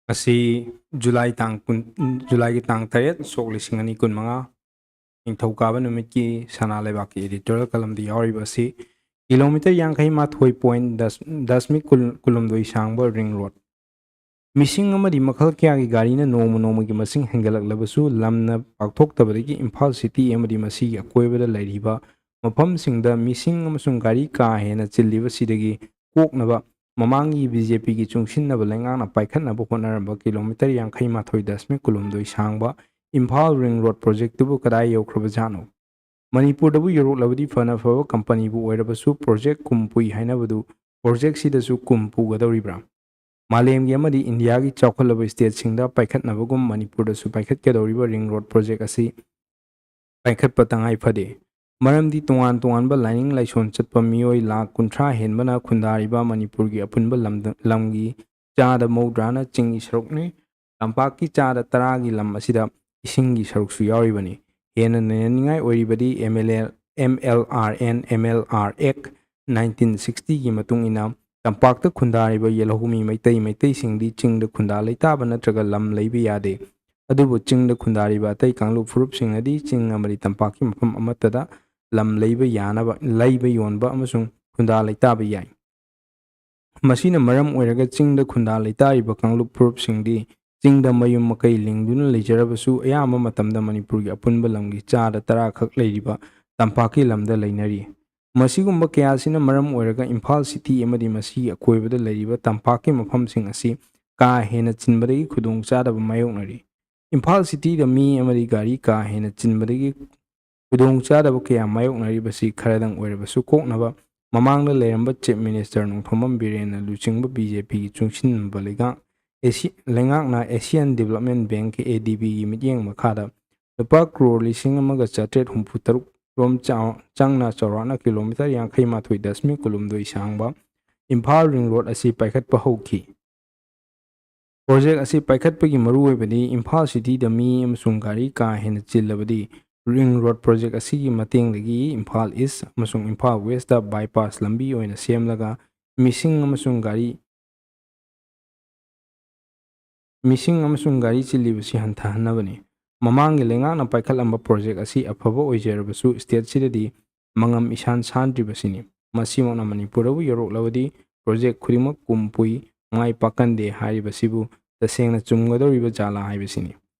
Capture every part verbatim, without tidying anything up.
ꯉꯁꯤ ꯖꯨꯂꯥꯏ ꯇꯥꯡ ꯀꯨꯟ, ꯖꯨꯂꯥꯏꯒꯤ ꯇꯥꯡ ꯇꯔꯦꯠ, ꯁꯣꯛ ꯂꯤꯁꯤꯡ ꯑꯅꯤ ꯀꯨꯟꯃꯉꯥ, ꯅꯤꯡꯊꯧꯀꯥꯕ ꯅꯨꯃꯤꯠꯀꯤ ꯁꯅꯥ ꯂꯩꯕꯥꯛꯀꯤ editorial columnꯗ ꯌꯥꯎꯔꯤꯕ ꯑꯁꯤ kilometre ꯌꯥꯡꯈꯩ ꯃꯥꯊꯣꯏ point ꯗꯁꯃꯤꯛ ꯀꯨꯟ, ꯀꯨꯟꯍꯨꯝꯗꯣꯏ ꯁꯥꯡꯕ ring road꯫ ꯃꯤꯁꯤꯡ ꯑꯃꯗꯤ ꯃꯈꯜ ꯀꯌꯥꯒꯤ ꯒꯥꯔꯤꯅ ꯅꯣꯡꯃ ꯅꯣꯡꯃꯒꯤ ꯃꯁꯤꯡ ꯍꯦꯟꯒꯠꯂꯛꯂꯕꯁꯨ, ꯂꯝꯅ ꯄꯥꯛꯊꯣꯛꯇꯕꯗꯒꯤ ꯏꯝꯐꯥꯜ city ꯑꯃꯗꯤ ꯃꯁꯤꯒꯤ ꯑꯀꯣꯏꯕꯗ ꯂꯩꯔꯤꯕ ꯃꯐꯝꯁꯤꯡꯗ ꯃꯤꯁꯤꯡ ꯑꯃꯁꯨꯡ ꯒꯥꯔꯤ ꯀꯥ ꯍꯦꯟꯅ ꯆꯤꯜꯂꯤꯕꯁꯤꯗꯒꯤ ꯀꯣꯛꯅꯕ ꯃꯃꯥꯡꯒꯤ BJPꯒꯤ ꯆꯨꯡꯁꯤꯟꯅꯕ ꯂꯩꯉꯥꯛꯅ ꯄꯥꯏꯈꯠꯅꯕ ꯍꯣꯠꯅꯔꯝꯕ kilometre ꯌꯥꯡꯈꯩ ꯃꯥꯊꯣꯏ ꯗꯁꯃꯤꯛ ꯀꯨꯟꯍꯨꯝꯗꯣꯏ ꯁꯥꯡꯕ ꯏꯝꯐꯥꯜ ring road projectꯇꯨꯕꯨ ꯀꯗꯥꯏ ꯌꯧꯈ꯭ꯔꯕꯖꯥꯠꯅꯣ? ꯃꯅꯤꯄꯨꯔꯗꯕꯨ ꯌꯧꯔꯛꯂꯕꯗꯤ ꯐꯅ ꯐꯕ companyꯕꯨ ꯑꯣꯏꯔꯕꯁꯨ, project ꯀꯨꯝ ꯄꯨꯏ ꯍꯥꯏꯅꯕꯗꯨ projectꯁꯤꯗꯁꯨ ꯀꯨꯝ ꯄꯨꯒꯗꯧꯔꯤꯕ꯭ꯔꯥ? ꯃꯥꯂꯦꯝꯒꯤ ꯑꯃꯗꯤ ꯏꯟꯗꯤꯌꯥꯒꯤ ꯆꯥꯎꯈꯠꯂꯕ stateꯁꯤꯡꯗ ꯄꯥꯏꯈꯠꯅꯕꯒꯨꯝ ꯃꯅꯤꯄꯨꯔꯗꯁꯨ ꯄꯥꯏꯈꯠꯀꯗꯧꯔꯤꯕ ring road project ꯑꯁꯤ ꯄꯥꯏꯈꯠꯄ ꯇꯉꯥꯏ ꯐꯗꯦ꯫ ꯃꯔꯝꯗꯤ ꯇꯣꯉꯥꯟ ꯇꯣꯉꯥꯟꯕ ꯂꯥꯏꯅꯤꯡ ꯂꯥꯏꯁꯣꯟ ꯆꯠꯄ ꯃꯤꯑꯣꯏ ꯂꯥꯈ ꯀꯨꯟꯊ꯭ꯔꯥ ꯍꯦꯟꯕꯅ ꯈꯨꯟꯗꯥꯔꯤꯕ ꯃꯅꯤꯄꯨꯔꯒꯤ ꯑꯄꯨꯟꯕ ꯂꯝꯗ-, ꯂꯝꯒꯤ ꯆꯥꯗ ꯃꯧꯗ꯭ꯔꯥꯅ ꯆꯤꯡꯒꯤ ꯁꯔꯨꯛꯅꯤ꯫ ꯇꯝꯄꯥꯛꯀꯤ ꯆꯥꯗ ꯇꯔꯥꯒꯤ ꯂꯝ ꯑꯁꯤꯗ ꯏꯁꯤꯡꯒꯤ ꯁꯔꯨꯛꯁꯨ ꯌꯥꯎꯔꯤꯕꯅꯤ꯫ ꯍꯦꯟꯅ ꯅꯩꯅꯅꯤꯡꯉꯥꯏ ꯑꯣꯏꯔꯤꯕꯗꯤ MLA, MLRN, MLR Act nineteen sixtyꯒꯤ ꯃꯇꯨꯡ ꯏꯟꯅ ꯇꯝꯄꯥꯛꯇ ꯈꯨꯟꯗꯥꯔꯤꯕ ꯌꯦꯜꯍꯧꯃꯤ ꯃꯩꯇꯩ, ꯃꯩꯇꯩꯁꯤꯡꯗꯤ ꯆꯤꯡꯗ ꯈꯨꯟꯗꯥ ꯂꯩꯇꯥꯕ ꯅꯠꯇ꯭ꯔꯒ ꯂꯝ ꯂꯩꯕ ꯌꯥꯗꯦ꯫ ꯑꯗꯨꯕꯨ ꯆꯤꯡꯗ ꯈꯨꯟꯗꯥꯔꯤꯕ ꯑꯇꯩ ꯀꯥꯡꯂꯨꯞ ꯐꯨꯔꯨꯞꯁꯤꯡꯅꯗꯤ ꯆꯤꯡ ꯑꯃꯗꯤ ꯇꯝꯄꯥꯛꯀꯤ ꯃꯐꯝ ꯑꯃꯠꯇꯗ ꯂꯝ ꯂꯩꯕ ꯌꯥꯅꯕ, ꯂꯩꯕ ꯌꯣꯟꯕ ꯑꯃꯁꯨꯡ ꯈꯨꯟꯗꯥ ꯂꯩꯇꯥꯕ ꯌꯥꯏ꯫ ꯃꯁꯤꯅ ꯃꯔꯝ ꯑꯣꯏꯔꯒ ꯆꯤꯡꯗ ꯈꯨꯟꯗꯥ ꯂꯩꯇꯥꯔꯤꯕ ꯀꯥꯡꯂꯨꯞ ꯐꯨꯔꯨꯞꯁꯤꯡꯗꯤ ꯆꯤꯡꯗ ꯃꯌꯨꯝ ꯃꯀꯩ ꯂꯤꯡꯗꯨꯅ ꯂꯩꯖꯔꯕꯁꯨ, ꯑꯌꯥꯝꯕ ꯃꯇꯝꯗ ꯃꯅꯤꯄꯨꯔꯒꯤ ꯑꯄꯨꯟꯕ ꯂꯝꯒꯤ ꯆꯥꯗ ꯇꯔꯥ ꯈꯛ ꯂꯩꯔꯤꯕ ꯇꯝꯄꯥꯛꯀꯤ ꯂꯝꯗ ꯂꯩꯅꯔꯤ꯫ ꯃꯁꯤꯒꯨꯝꯕ ꯀꯌꯥ ꯑꯁꯤꯅ ꯃꯔꯝ ꯑꯣꯏꯔꯒ ꯏꯝꯐꯥꯜ city ꯑꯃꯗꯤ ꯃꯁꯤꯒꯤ ꯑꯀꯣꯏꯕꯗ ꯂꯩꯔꯤꯕ ꯇꯝꯄꯥꯛꯀꯤ ꯃꯐꯝꯁꯤꯡ ꯑꯁꯤ ꯀꯥ ꯍꯦꯟꯅ ꯆꯤꯟꯕꯗꯒꯤ ꯈꯨꯗꯣꯡꯆꯥꯗꯕ ꯃꯥꯌꯣꯛꯅꯔꯤ꯫ ꯏꯝꯐꯥꯜ cityꯗ ꯃꯤ ꯑꯃꯗꯤ ꯒꯥꯔꯤ ꯀꯥ ꯍꯦꯟꯅ ꯆꯤꯟꯕꯗꯒꯤ ꯈꯨꯗꯣꯡꯆꯥꯗꯕ ꯀꯌꯥ ꯃꯥꯌꯣꯛꯅꯔꯤꯕꯁꯤ ꯈꯔꯗꯪ ꯑꯣꯏꯔꯕꯁꯨ ꯀꯣꯛꯅꯕ ꯃꯃꯥꯡꯗ ꯂꯩꯔꯝꯕ Chief Minister ꯅꯣꯡꯊꯣꯝꯕꯝ ꯕꯤꯔꯦꯟꯅ ꯂꯨꯆꯤꯡꯕ BJPꯒꯤ ꯆꯨꯡꯁꯤꯟꯕ ꯂꯩꯉꯥꯛ, ꯑꯦꯁꯤ-, ꯂꯩꯉꯥꯛꯅ Asian Development Bank, ADBꯒꯤ ꯃꯤꯠꯌꯦꯡ ꯃꯈꯥꯗ ꯂꯨꯄꯥ ꯀ꯭ꯔꯣꯔ ꯂꯤꯁꯤꯡ ꯑꯃꯒ ꯆꯥꯇ꯭ꯔꯦꯠ ꯍꯨꯝꯐꯨ ꯇꯔꯨꯛ ꯔꯣꯝ ꯆꯥꯎ-, ꯆꯪꯅ ꯆꯥꯎꯔꯥꯛꯅ kilometre ꯌꯥꯡꯈꯩ ꯃꯥꯊꯣꯏ ꯗꯁꯃꯤꯛ ꯀꯨꯟꯍꯨꯝꯗꯣꯏ ꯁꯥꯡꯕ ꯏꯝꯐꯥꯜ ring road ꯑꯁꯤ ꯄꯥꯏꯈꯠꯄ ꯍꯧꯈꯤ꯫ Project ꯑꯁꯤ ꯄꯥꯏꯈꯠꯄꯒꯤ ꯃꯔꯨꯑꯣꯏꯕꯗꯤ ꯏꯝꯐꯥꯜ cityꯗ ꯃꯤ ꯑꯃꯁꯨꯡ ꯒꯥꯔꯤ ꯀꯥ ꯍꯦꯟꯅ ꯆꯤꯜꯂꯕꯗꯤ ring road project ꯑꯁꯤꯒꯤ ꯃꯇꯦꯡꯗꯒꯤ ꯏꯝꯐꯥꯜ East ꯑꯃꯁꯨꯡ ꯏꯝꯐꯥꯜ Westꯇ bypass ꯂꯝꯕꯤ ꯑꯣꯏꯅ ꯁꯦꯝꯂꯒ ꯃꯤꯁꯤꯡ ꯑꯃꯁꯨꯡ ꯒꯥꯔꯤ ꯃꯤꯁꯤꯡ ꯑꯃꯁꯨꯡ ꯒꯥꯔꯤ ꯆꯤꯜꯂꯤꯕꯁꯤ ꯍꯟꯊꯍꯟꯅꯕꯅꯤ꯫ ꯃꯃꯥꯡꯒꯤ ꯂꯩꯉꯥꯛꯅ ꯄꯥꯏꯈꯠꯂꯝꯕ ꯄ꯭ꯔꯣꯖꯦꯛ ꯑꯁꯤ ꯑꯐꯕ ꯑꯣꯏꯖꯔꯕꯁꯨ ꯁ꯭ꯇꯦꯠꯁꯤꯗꯗꯤ ꯃꯉꯝ ꯏꯁꯥꯟ ꯁꯥꯟꯗ꯭ꯔꯤꯕꯁꯤꯅꯤ꯫ ꯃꯁꯤꯃꯛꯅ ꯃꯅꯤꯄꯨꯔꯗꯕꯨ ꯌꯧꯔꯛꯂꯕꯗꯤ ꯄ꯭ꯔꯣꯖꯦꯛ ꯈꯨꯗꯤꯡꯃꯛ ꯀꯨꯝ ꯄꯨꯏ ꯃꯥꯏ ꯄꯥꯛꯀꯟꯗꯦ ꯍꯥꯏꯔꯤꯕꯁꯤꯕꯨ ꯇꯁꯦꯡꯅ ꯆꯨꯝꯒꯗꯧꯔꯤꯕ ꯖꯥꯂꯥ ꯍꯥꯏꯕꯁꯤꯅꯤ꯫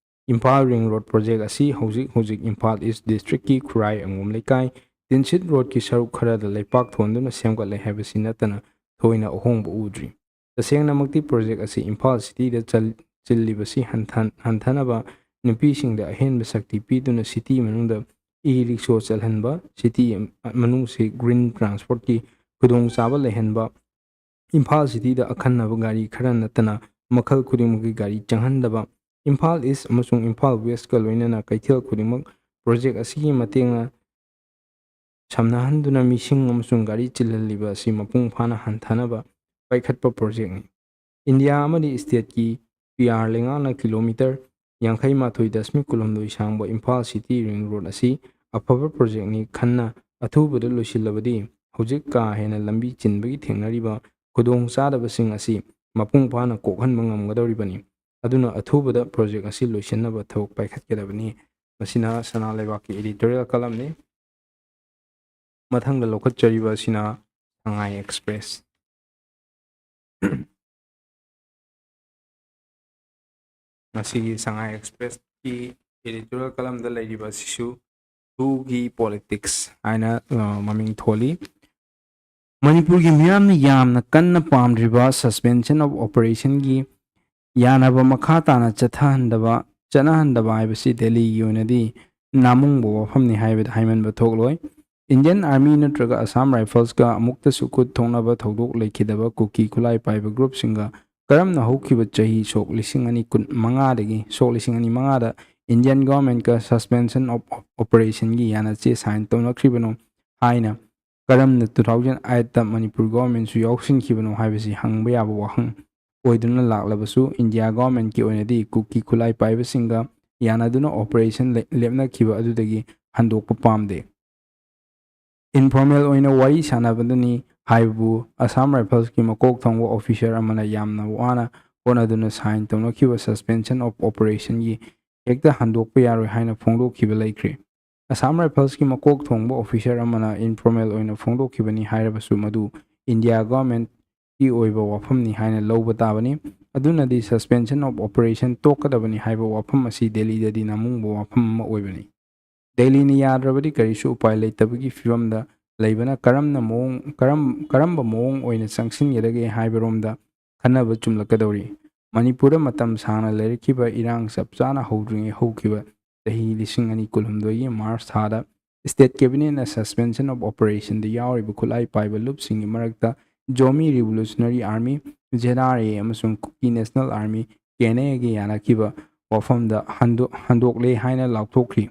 ꯏꯝꯐꯥꯜ ꯔꯤꯡ ꯔꯣꯗ ꯄ꯭ꯔꯣꯖꯦꯛ ꯑꯁꯤ ꯍꯧꯖꯤꯛ ꯍꯧꯖꯤꯛ ꯏꯝꯐꯥꯜ ꯏꯁ ꯗꯤꯁꯇ꯭ꯔꯤꯛꯀꯤ ꯈꯨꯔꯥꯏ ꯑꯉꯣꯝ ꯂꯩꯀꯥꯏ, ꯇꯤꯟꯁꯤꯠ ꯔꯣꯗꯀꯤ ꯁꯔꯨꯛ ꯈꯔꯗ ꯂꯩꯄꯥꯛ ꯊꯣꯟꯗꯨꯅ ꯁꯦꯝꯒꯠꯂꯦ ꯍꯥꯏꯕꯁꯤ ꯅꯠꯇꯅ ꯊꯣꯏꯅ ꯑꯍꯣꯡꯕ ꯎꯗ꯭ꯔꯤ꯫ ꯇꯁꯦꯡꯅꯃꯛꯇꯤ ꯄ꯭ꯔꯣꯖꯦꯛ ꯑꯁꯤ ꯏꯝꯐꯥꯜ ꯁꯤꯇꯤꯗ ꯆꯜ-, ꯆꯤꯜꯂꯤꯕꯁꯤ ꯍꯟꯊ-, ꯍꯟꯊꯅꯕ ꯅꯨꯄꯤꯁꯤꯡꯗ ꯑꯍꯦꯟꯕ ꯁꯛꯇꯤ ꯄꯤꯗꯨꯅ ꯁꯤꯇꯤ ꯃꯅꯨꯡꯗ ꯏ ꯔꯤꯛꯁꯣ ꯆꯠꯍꯟꯕ, ꯁꯤꯇꯤ ꯃꯅꯨꯡꯁꯤ ꯒ꯭ꯔꯤꯟ ꯇ꯭ꯔꯥꯟꯁꯄꯣꯔꯠꯀꯤ ꯈꯨꯗꯣꯡꯆꯥꯕ ꯂꯩꯍꯟꯕ, ꯏꯝꯐꯥꯜ ꯁꯤꯇꯤꯗ ꯑꯈꯟꯅꯕ ꯒꯥꯔꯤ ꯈꯔ ꯅꯠꯇꯅ ꯃꯈꯜ ꯈꯨꯗꯤꯡꯃꯛꯀꯤ ꯒꯥꯔꯤ ꯆꯪꯍꯟꯗꯕ, ꯏꯝꯐꯥꯜ ꯏꯁ ꯑꯃꯁꯨꯡ ꯏꯝꯐꯥꯜ ꯋꯦꯁꯀ ꯂꯣꯏꯅꯅ ꯀꯩꯊꯦꯜ ꯈꯨꯗꯤꯡꯃꯛ ꯄ꯭ꯔꯣꯖꯦꯛ ꯑꯁꯤꯒꯤ ꯃꯇꯦꯡꯅ ꯁꯝꯅꯍꯟꯗꯨꯅ ꯃꯤꯁꯤꯡ ꯑꯃꯁꯨꯡ ꯒꯥꯔꯤ ꯆꯤꯜꯍꯜꯂꯤꯕ ꯑꯁꯤ ꯃꯄꯨꯡ ꯐꯥꯅ ꯍꯟꯊꯅꯕ ꯄꯥꯏꯈꯠꯄ ꯄ꯭ꯔꯣꯖꯦꯛꯅꯤ꯫ ꯏꯟꯗꯤꯌꯥ ꯑꯃꯗꯤ ꯁ꯭ꯇꯦꯠꯀꯤ ꯄꯤ ꯑꯥꯔ ꯂꯩꯉꯥꯛꯅ ꯀꯤꯂꯣꯃꯤꯇꯔ ꯌꯥꯡꯈꯩ ꯃꯥꯊꯣꯏ ꯗꯁꯃꯤꯛ ꯀꯨꯟꯍꯨꯝꯗꯣꯏ ꯁꯥꯡꯕ ꯏꯝꯐꯥꯜ ꯁꯤꯇꯤ ꯔꯤꯡ ꯔꯣꯗ ꯑꯁꯤ ꯑꯐꯕ ꯄ꯭ꯔꯣꯖꯦꯛꯅꯤ ꯈꯟꯅ ꯑꯊꯨꯕꯗ ꯂꯣꯏꯁꯤꯜꯂꯕꯗꯤ ꯍꯧꯖꯤꯛ ꯀꯥ ꯍꯦꯟꯅ ꯂꯝꯕꯤ ꯆꯤꯟꯕꯒꯤ ꯊꯦꯡꯅꯔꯤꯕ ꯈꯨꯗꯣꯡꯆꯥꯗꯕꯁꯤꯡ ꯑꯁꯤ ꯃꯄꯨꯡ ꯐꯥꯅ ꯀꯣꯛꯍꯟꯕ ꯉꯝꯒꯗꯧꯔꯤꯕꯅꯤ꯫ ꯑꯗꯨꯅ ꯑꯊꯨꯕꯗ ꯄ꯭ꯔꯣꯖꯦꯛ ꯑꯁꯤ ꯂꯣꯏꯁꯤꯟꯅꯕ ꯊꯕꯛ ꯄꯥꯏꯈꯠꯀꯗꯕꯅꯤ꯫ ꯃꯁꯤꯅ ꯁꯅꯥ ꯂꯩꯕꯥꯛꯀꯤ editorial columnꯅꯤ꯫ ꯃꯊꯪꯗ ꯂꯧꯈꯠꯆꯔꯤꯕ ꯑꯁꯤꯅ ꯁꯉꯥꯏ ꯑꯦꯛꯁꯄ꯭ꯔꯦꯁ꯫ ꯉꯁꯤꯒꯤ ꯁꯉꯥꯏ ꯑꯦꯛꯁꯄ꯭ꯔꯦꯁꯀꯤ editorial columnꯗ ꯂꯩꯔꯤꯕ ꯑꯁꯤꯁꯨ ꯊ꯭ꯔꯨꯒꯤ ꯄꯣꯂꯤꯇꯤꯛꯁ ꯍꯥꯏꯅ, ꯑ, ꯃꯃꯤꯡ ꯊꯣꯜꯂꯤ꯫ ꯃꯅꯤꯄꯨꯔꯒꯤ ꯃꯤꯌꯥꯝꯅ ꯌꯥꯝꯅ ꯀꯟꯅ ꯄꯥꯝꯗ꯭ꯔꯤꯕ suspension of operationꯒꯤ ꯌꯥꯅꯕ ꯃꯈꯥ ꯇꯥꯅ ꯆꯠꯊꯍꯟꯗꯕ, ꯆꯠꯅꯍꯟꯗꯕ ꯍꯥꯏꯕꯁꯤ ꯗꯦꯜꯂꯤꯒꯤ ꯑꯣꯏꯅꯗꯤ ꯅꯥꯃꯨꯡꯕ ꯋꯥꯐꯝꯅꯤ ꯍꯥꯏꯕꯗ ꯍꯥꯏꯃꯟꯕ ꯊꯣꯛꯂꯣꯏ꯫ Indian Army ꯅꯠꯇ꯭ꯔꯒ Assam Riflesꯀ ꯑꯃꯨꯛꯇꯁꯨ ꯈꯨꯠ ꯊꯣꯛꯅꯕ ꯊꯧꯗꯣꯛ ꯂꯩꯈꯤꯗꯕ ꯀꯨꯀꯤ ꯈꯨꯠꯂꯥꯏ ꯄꯥꯏꯕ groupꯁꯤꯡꯒ ꯀꯔꯝꯅ ꯍꯧꯈꯤꯕ ꯆꯍꯤ ꯁꯣꯛ ꯂꯤꯁꯤꯡ ꯑꯅꯤ ꯀꯨꯟ ꯃꯉꯥꯗꯒꯤ, ꯁꯣꯛ ꯂꯤꯁꯤꯡ ꯑꯅꯤ ꯃꯉꯥꯗ Indian governmentꯀ suspension of operationꯒꯤ ꯌꯥꯅꯆꯦ sign ꯇꯧꯅꯈ꯭ꯔꯤꯕꯅꯣ ꯍꯥꯏꯅ ꯀꯔꯝꯅ two thousand eightꯇ ꯃꯅꯤꯄꯨꯔ governmentꯁꯨ ꯌꯥꯎꯁꯤꯟꯈꯤꯕꯅꯣ ꯍꯥꯏꯕꯁꯤ ꯍꯪꯕ ꯌꯥꯕ ꯋꯥꯍꯪ ꯑꯣꯏꯗꯨꯅ ꯂꯥꯛꯂꯕꯁꯨ, ꯏꯟꯗꯤꯌꯥ governmentꯀꯤ ꯑꯣꯏꯅꯗꯤ ꯀꯨꯀꯤ ꯈꯨꯠꯂꯥꯏ ꯄꯥꯏꯕꯁꯤꯡꯒ ꯌꯥꯅꯗꯨꯅ operation ꯂꯦ-, ꯂꯦꯞꯅꯈꯤꯕ ꯑꯗꯨꯗꯒꯤ ꯍꯟꯗꯣꯛꯄ ꯄꯥꯝꯗꯦ꯫ Informal ꯑꯣꯏꯅ ꯋꯥꯔꯤ ꯁꯥꯟꯅꯕꯗꯅꯤ ꯍꯥꯏꯕꯕꯨ Assam Riflesꯀꯤ ꯃꯀꯣꯛ ꯊꯣꯡꯕ officer ꯑꯃꯅ ꯌꯥꯝꯅ ꯋꯥꯅ ꯍꯣꯠꯅꯗꯨꯅ sign ꯇꯧꯅꯈꯤꯕ suspension of operationꯒꯤ ꯍꯦꯛꯇ ꯍꯟꯗꯣꯛꯄ ꯌꯥꯔꯣꯏ ꯍꯥꯏꯅ ꯐꯣꯡꯗꯣꯛꯈꯤꯕ ꯂꯩꯈ꯭ꯔꯦ꯫ Assam Riflesꯀꯤ ꯃꯀꯣꯛ ꯊꯣꯡꯕ officer ꯑꯃꯅ informal ꯑꯣꯏꯅ ꯐꯣꯡꯗꯣꯛꯈꯤꯕꯅꯤ ꯍꯥꯏꯔꯕꯁꯨ ꯃꯗꯨ India governmentꯀꯤ ꯑꯣꯏꯕ ꯋꯥꯐꯝꯅꯤ ꯍꯥꯏꯅ ꯂꯧꯕ ꯇꯥꯕꯅꯤ꯫ ꯑꯗꯨꯅꯗꯤ suspension of operation ꯇꯣꯛꯀꯗꯕꯅꯤ ꯍꯥꯏꯕ ꯋꯥꯐꯝ ꯑꯁꯤ ꯗꯦꯜꯂꯤꯗꯗꯤ ꯅꯃꯨꯡꯕ ꯋꯥꯐꯝ ꯑꯃ ꯑꯣꯏꯕꯅꯤ꯫ ꯗꯦꯜꯂꯤꯅ ꯌꯥꯗ꯭ꯔꯕꯗꯤ ꯀꯔꯤꯁꯨ ꯎꯄꯥꯏ ꯂꯩꯇꯕꯒꯤ ꯐꯤꯕꯝꯗ ꯂꯩꯕꯅ ꯀꯔꯝꯅ ꯃꯑꯣꯡ, ꯀꯔꯝ, ꯀꯔꯝꯕ ꯃꯑꯣꯡ ꯑꯣꯏꯅ ꯆꯪꯁꯤꯟꯒꯗꯒꯦ ꯍꯥꯏꯕꯔꯣꯝꯗ ꯈꯟꯅꯕ ꯆꯨꯝꯂꯛꯀꯗꯧꯔꯤ꯫ ꯃꯅꯤꯄꯨꯔꯗ ꯃꯇꯝ ꯁꯥꯡꯅ ꯂꯩꯔꯛꯈꯤꯕ ꯏꯔꯥꯡ ꯆꯞ ꯆꯥꯅ ꯍꯧꯗ꯭ꯔꯤꯉꯩ ꯍꯧꯈꯤꯕ ꯆꯍꯤ ꯂꯤꯁꯤꯡ ꯑꯅꯤ ꯀꯨꯟꯍꯨꯝꯗꯣꯏꯒꯤ March ꯊꯥꯗ state cabinetꯅ suspension of operationꯗ ꯌꯥꯎꯔꯤꯕ ꯈꯨꯠꯂꯥꯏ ꯄꯥꯏꯕ ꯂꯨꯞꯁꯤꯡꯒꯤ ꯃꯔꯛꯇ Zomi Revolutionary Army, ZRA, ꯑꯃꯁꯨꯡ Kuki National Army, KNAꯒ ꯌꯥꯅꯈꯤꯕ ꯋꯥꯐꯝꯗ ꯍꯟꯗꯣ-, ꯍꯟꯗꯣꯛꯂꯦ ꯍꯥꯏꯅ ꯂꯥꯎꯊꯣꯛꯈ꯭ꯔꯤ꯫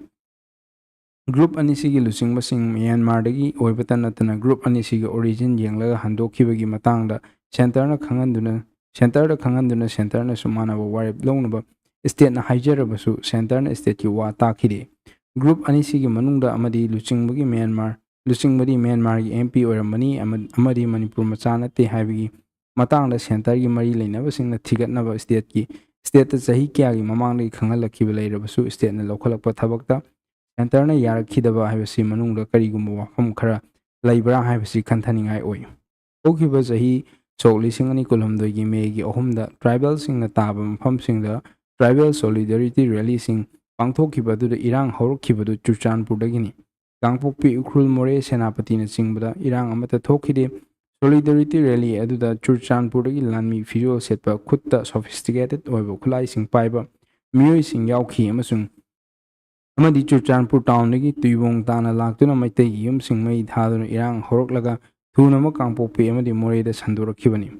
Group ꯑꯅꯤꯁꯤꯒꯤ ꯂꯨꯆꯤꯡꯕꯁꯤꯡ ꯃ꯭ꯌꯥꯟꯃꯥꯔꯗꯒꯤ ꯑꯣꯏꯕꯇ ꯅꯠꯇꯅ group ꯑꯅꯤꯁꯤꯒꯤ origin ꯌꯦꯡꯂꯒ ꯍꯟꯗꯣꯛꯈꯤꯕꯒꯤ ꯃꯇꯥꯡꯗ centreꯅ ꯈꯪꯍꯟꯗꯨꯅ, centreꯗ ꯈꯪꯍꯟꯗꯨꯅ centreꯅꯁꯨ ꯃꯥꯟꯅꯕ ꯋꯥꯔꯦꯞ ꯂꯧꯅꯕ stateꯅ ꯍꯥꯏꯖꯔꯕꯁꯨ centreꯅ stateꯀꯤ ꯋꯥ ꯇꯥꯈꯤꯗꯦ꯫ Group ꯑꯅꯤꯁꯤꯒꯤ ꯃꯅꯨꯡꯗ ꯑꯃꯗꯤ ꯂꯨꯆꯤꯡꯕꯒꯤ ꯃ꯭ꯌꯥꯟꯃꯥꯔ, ꯂꯨꯆꯤꯡꯕꯗꯤ ꯃ꯭ꯌꯥꯟꯃꯥꯔꯒꯤ MP ꯑꯣꯏꯔꯝꯕꯅꯤ ꯑꯃ-, ꯑꯃꯗꯤ ꯃꯅꯤꯄꯨꯔ ꯃꯆꯥ ꯅꯠꯇꯦ ꯍꯥꯏꯕꯒꯤ ꯃꯇꯥꯡꯗ centreꯒꯤ ꯃꯔꯤ ꯂꯩꯅꯕꯁꯤꯡꯅ ꯊꯤꯒꯠꯅꯕ stateꯀꯤ, stateꯇ ꯆꯍꯤ ꯀꯌꯥꯒꯤ ꯃꯃꯥꯡꯗꯒꯤ ꯈꯪꯍꯜꯂꯛꯈꯤꯕ ꯂꯩꯔꯕꯁꯨ stateꯅ ꯂꯧꯈꯠꯂꯛꯄ ꯊꯕꯛꯇ centreꯅ ꯌꯥꯔꯛꯈꯤꯗꯕ ꯍꯥꯏꯕꯁꯤ ꯃꯅꯨꯡꯗ ꯀꯔꯤꯒꯨꯝꯕ ꯋꯥꯐꯝ ꯈꯔ ꯂꯩꯕ꯭ꯔꯥ ꯍꯥꯏꯕꯁꯤ ꯈꯟꯊꯅꯤꯡꯉꯥꯏ ꯑꯣꯏ꯫ ꯍꯧꯈꯤꯕ ꯆꯍꯤ ꯁꯣꯛ ꯂꯤꯁꯤꯡ ꯑꯅꯤ ꯀꯨꯟꯍꯨꯝꯗꯣꯏꯒꯤ Mayꯒꯤ ꯑꯍꯨꯝꯗ tribalꯁꯤꯡꯅ ꯇꯥꯕ ꯃꯐꯝꯁꯤꯡꯗ tribal solidarity rallyꯁꯤꯡ ꯄꯥꯡꯊꯣꯛꯈꯤꯕ ꯑꯗꯨꯗ ꯏꯔꯥꯡ ꯍꯧꯔꯛꯈꯤꯕꯗꯨ ꯆꯨꯔꯆꯥꯟꯄꯨꯔꯗꯒꯤꯅꯤ꯫ ꯀꯥꯡꯄꯣꯛꯄꯤ, ꯎꯈ꯭ꯔꯨꯜ, ꯃꯣꯔꯦ, ꯁꯦꯅꯥꯄꯇꯤꯅꯆꯤꯡꯕꯗ ꯏꯔꯥꯡ ꯑꯃꯠꯇ ꯊꯣꯛꯈꯤꯗꯦ꯫ Solidarity rally ꯑꯗꯨꯗ ꯆꯨꯔꯆꯥꯟꯄꯨꯔꯗꯒꯤ ꯂꯥꯟꯃꯤ ꯐꯤꯖꯣꯜ ꯁꯦꯠꯄ, ꯈꯨꯠꯇ sophisticated ꯑꯣꯏꯕ ꯈꯨꯠꯂꯥꯏꯁꯤꯡ ꯄꯥꯏꯕ ꯃꯤꯑꯣꯏꯁꯤꯡ ꯌꯥꯎꯈꯤ ꯑꯃꯁꯨꯡ, ꯑꯃꯗꯤ ꯆꯨꯔꯆꯥꯟꯄꯨꯔ townꯗꯒꯤ ꯇꯨꯏꯕꯣꯡ ꯇꯥꯅ ꯂꯥꯛꯇꯨꯅ ꯃꯩꯇꯩꯒꯤ ꯌꯨꯝꯁꯤꯡ ꯃꯩ ꯊꯥꯗꯨꯅ ꯏꯔꯥꯡ ꯍꯧꯔꯛꯂꯒ ꯊꯨꯅꯃꯛ ꯀꯥꯡꯄꯣꯛꯄꯤ ꯑꯃꯗꯤ ꯃꯣꯔꯦꯗ ꯁꯟꯗꯣꯔꯛꯈꯤꯕꯅꯤ꯫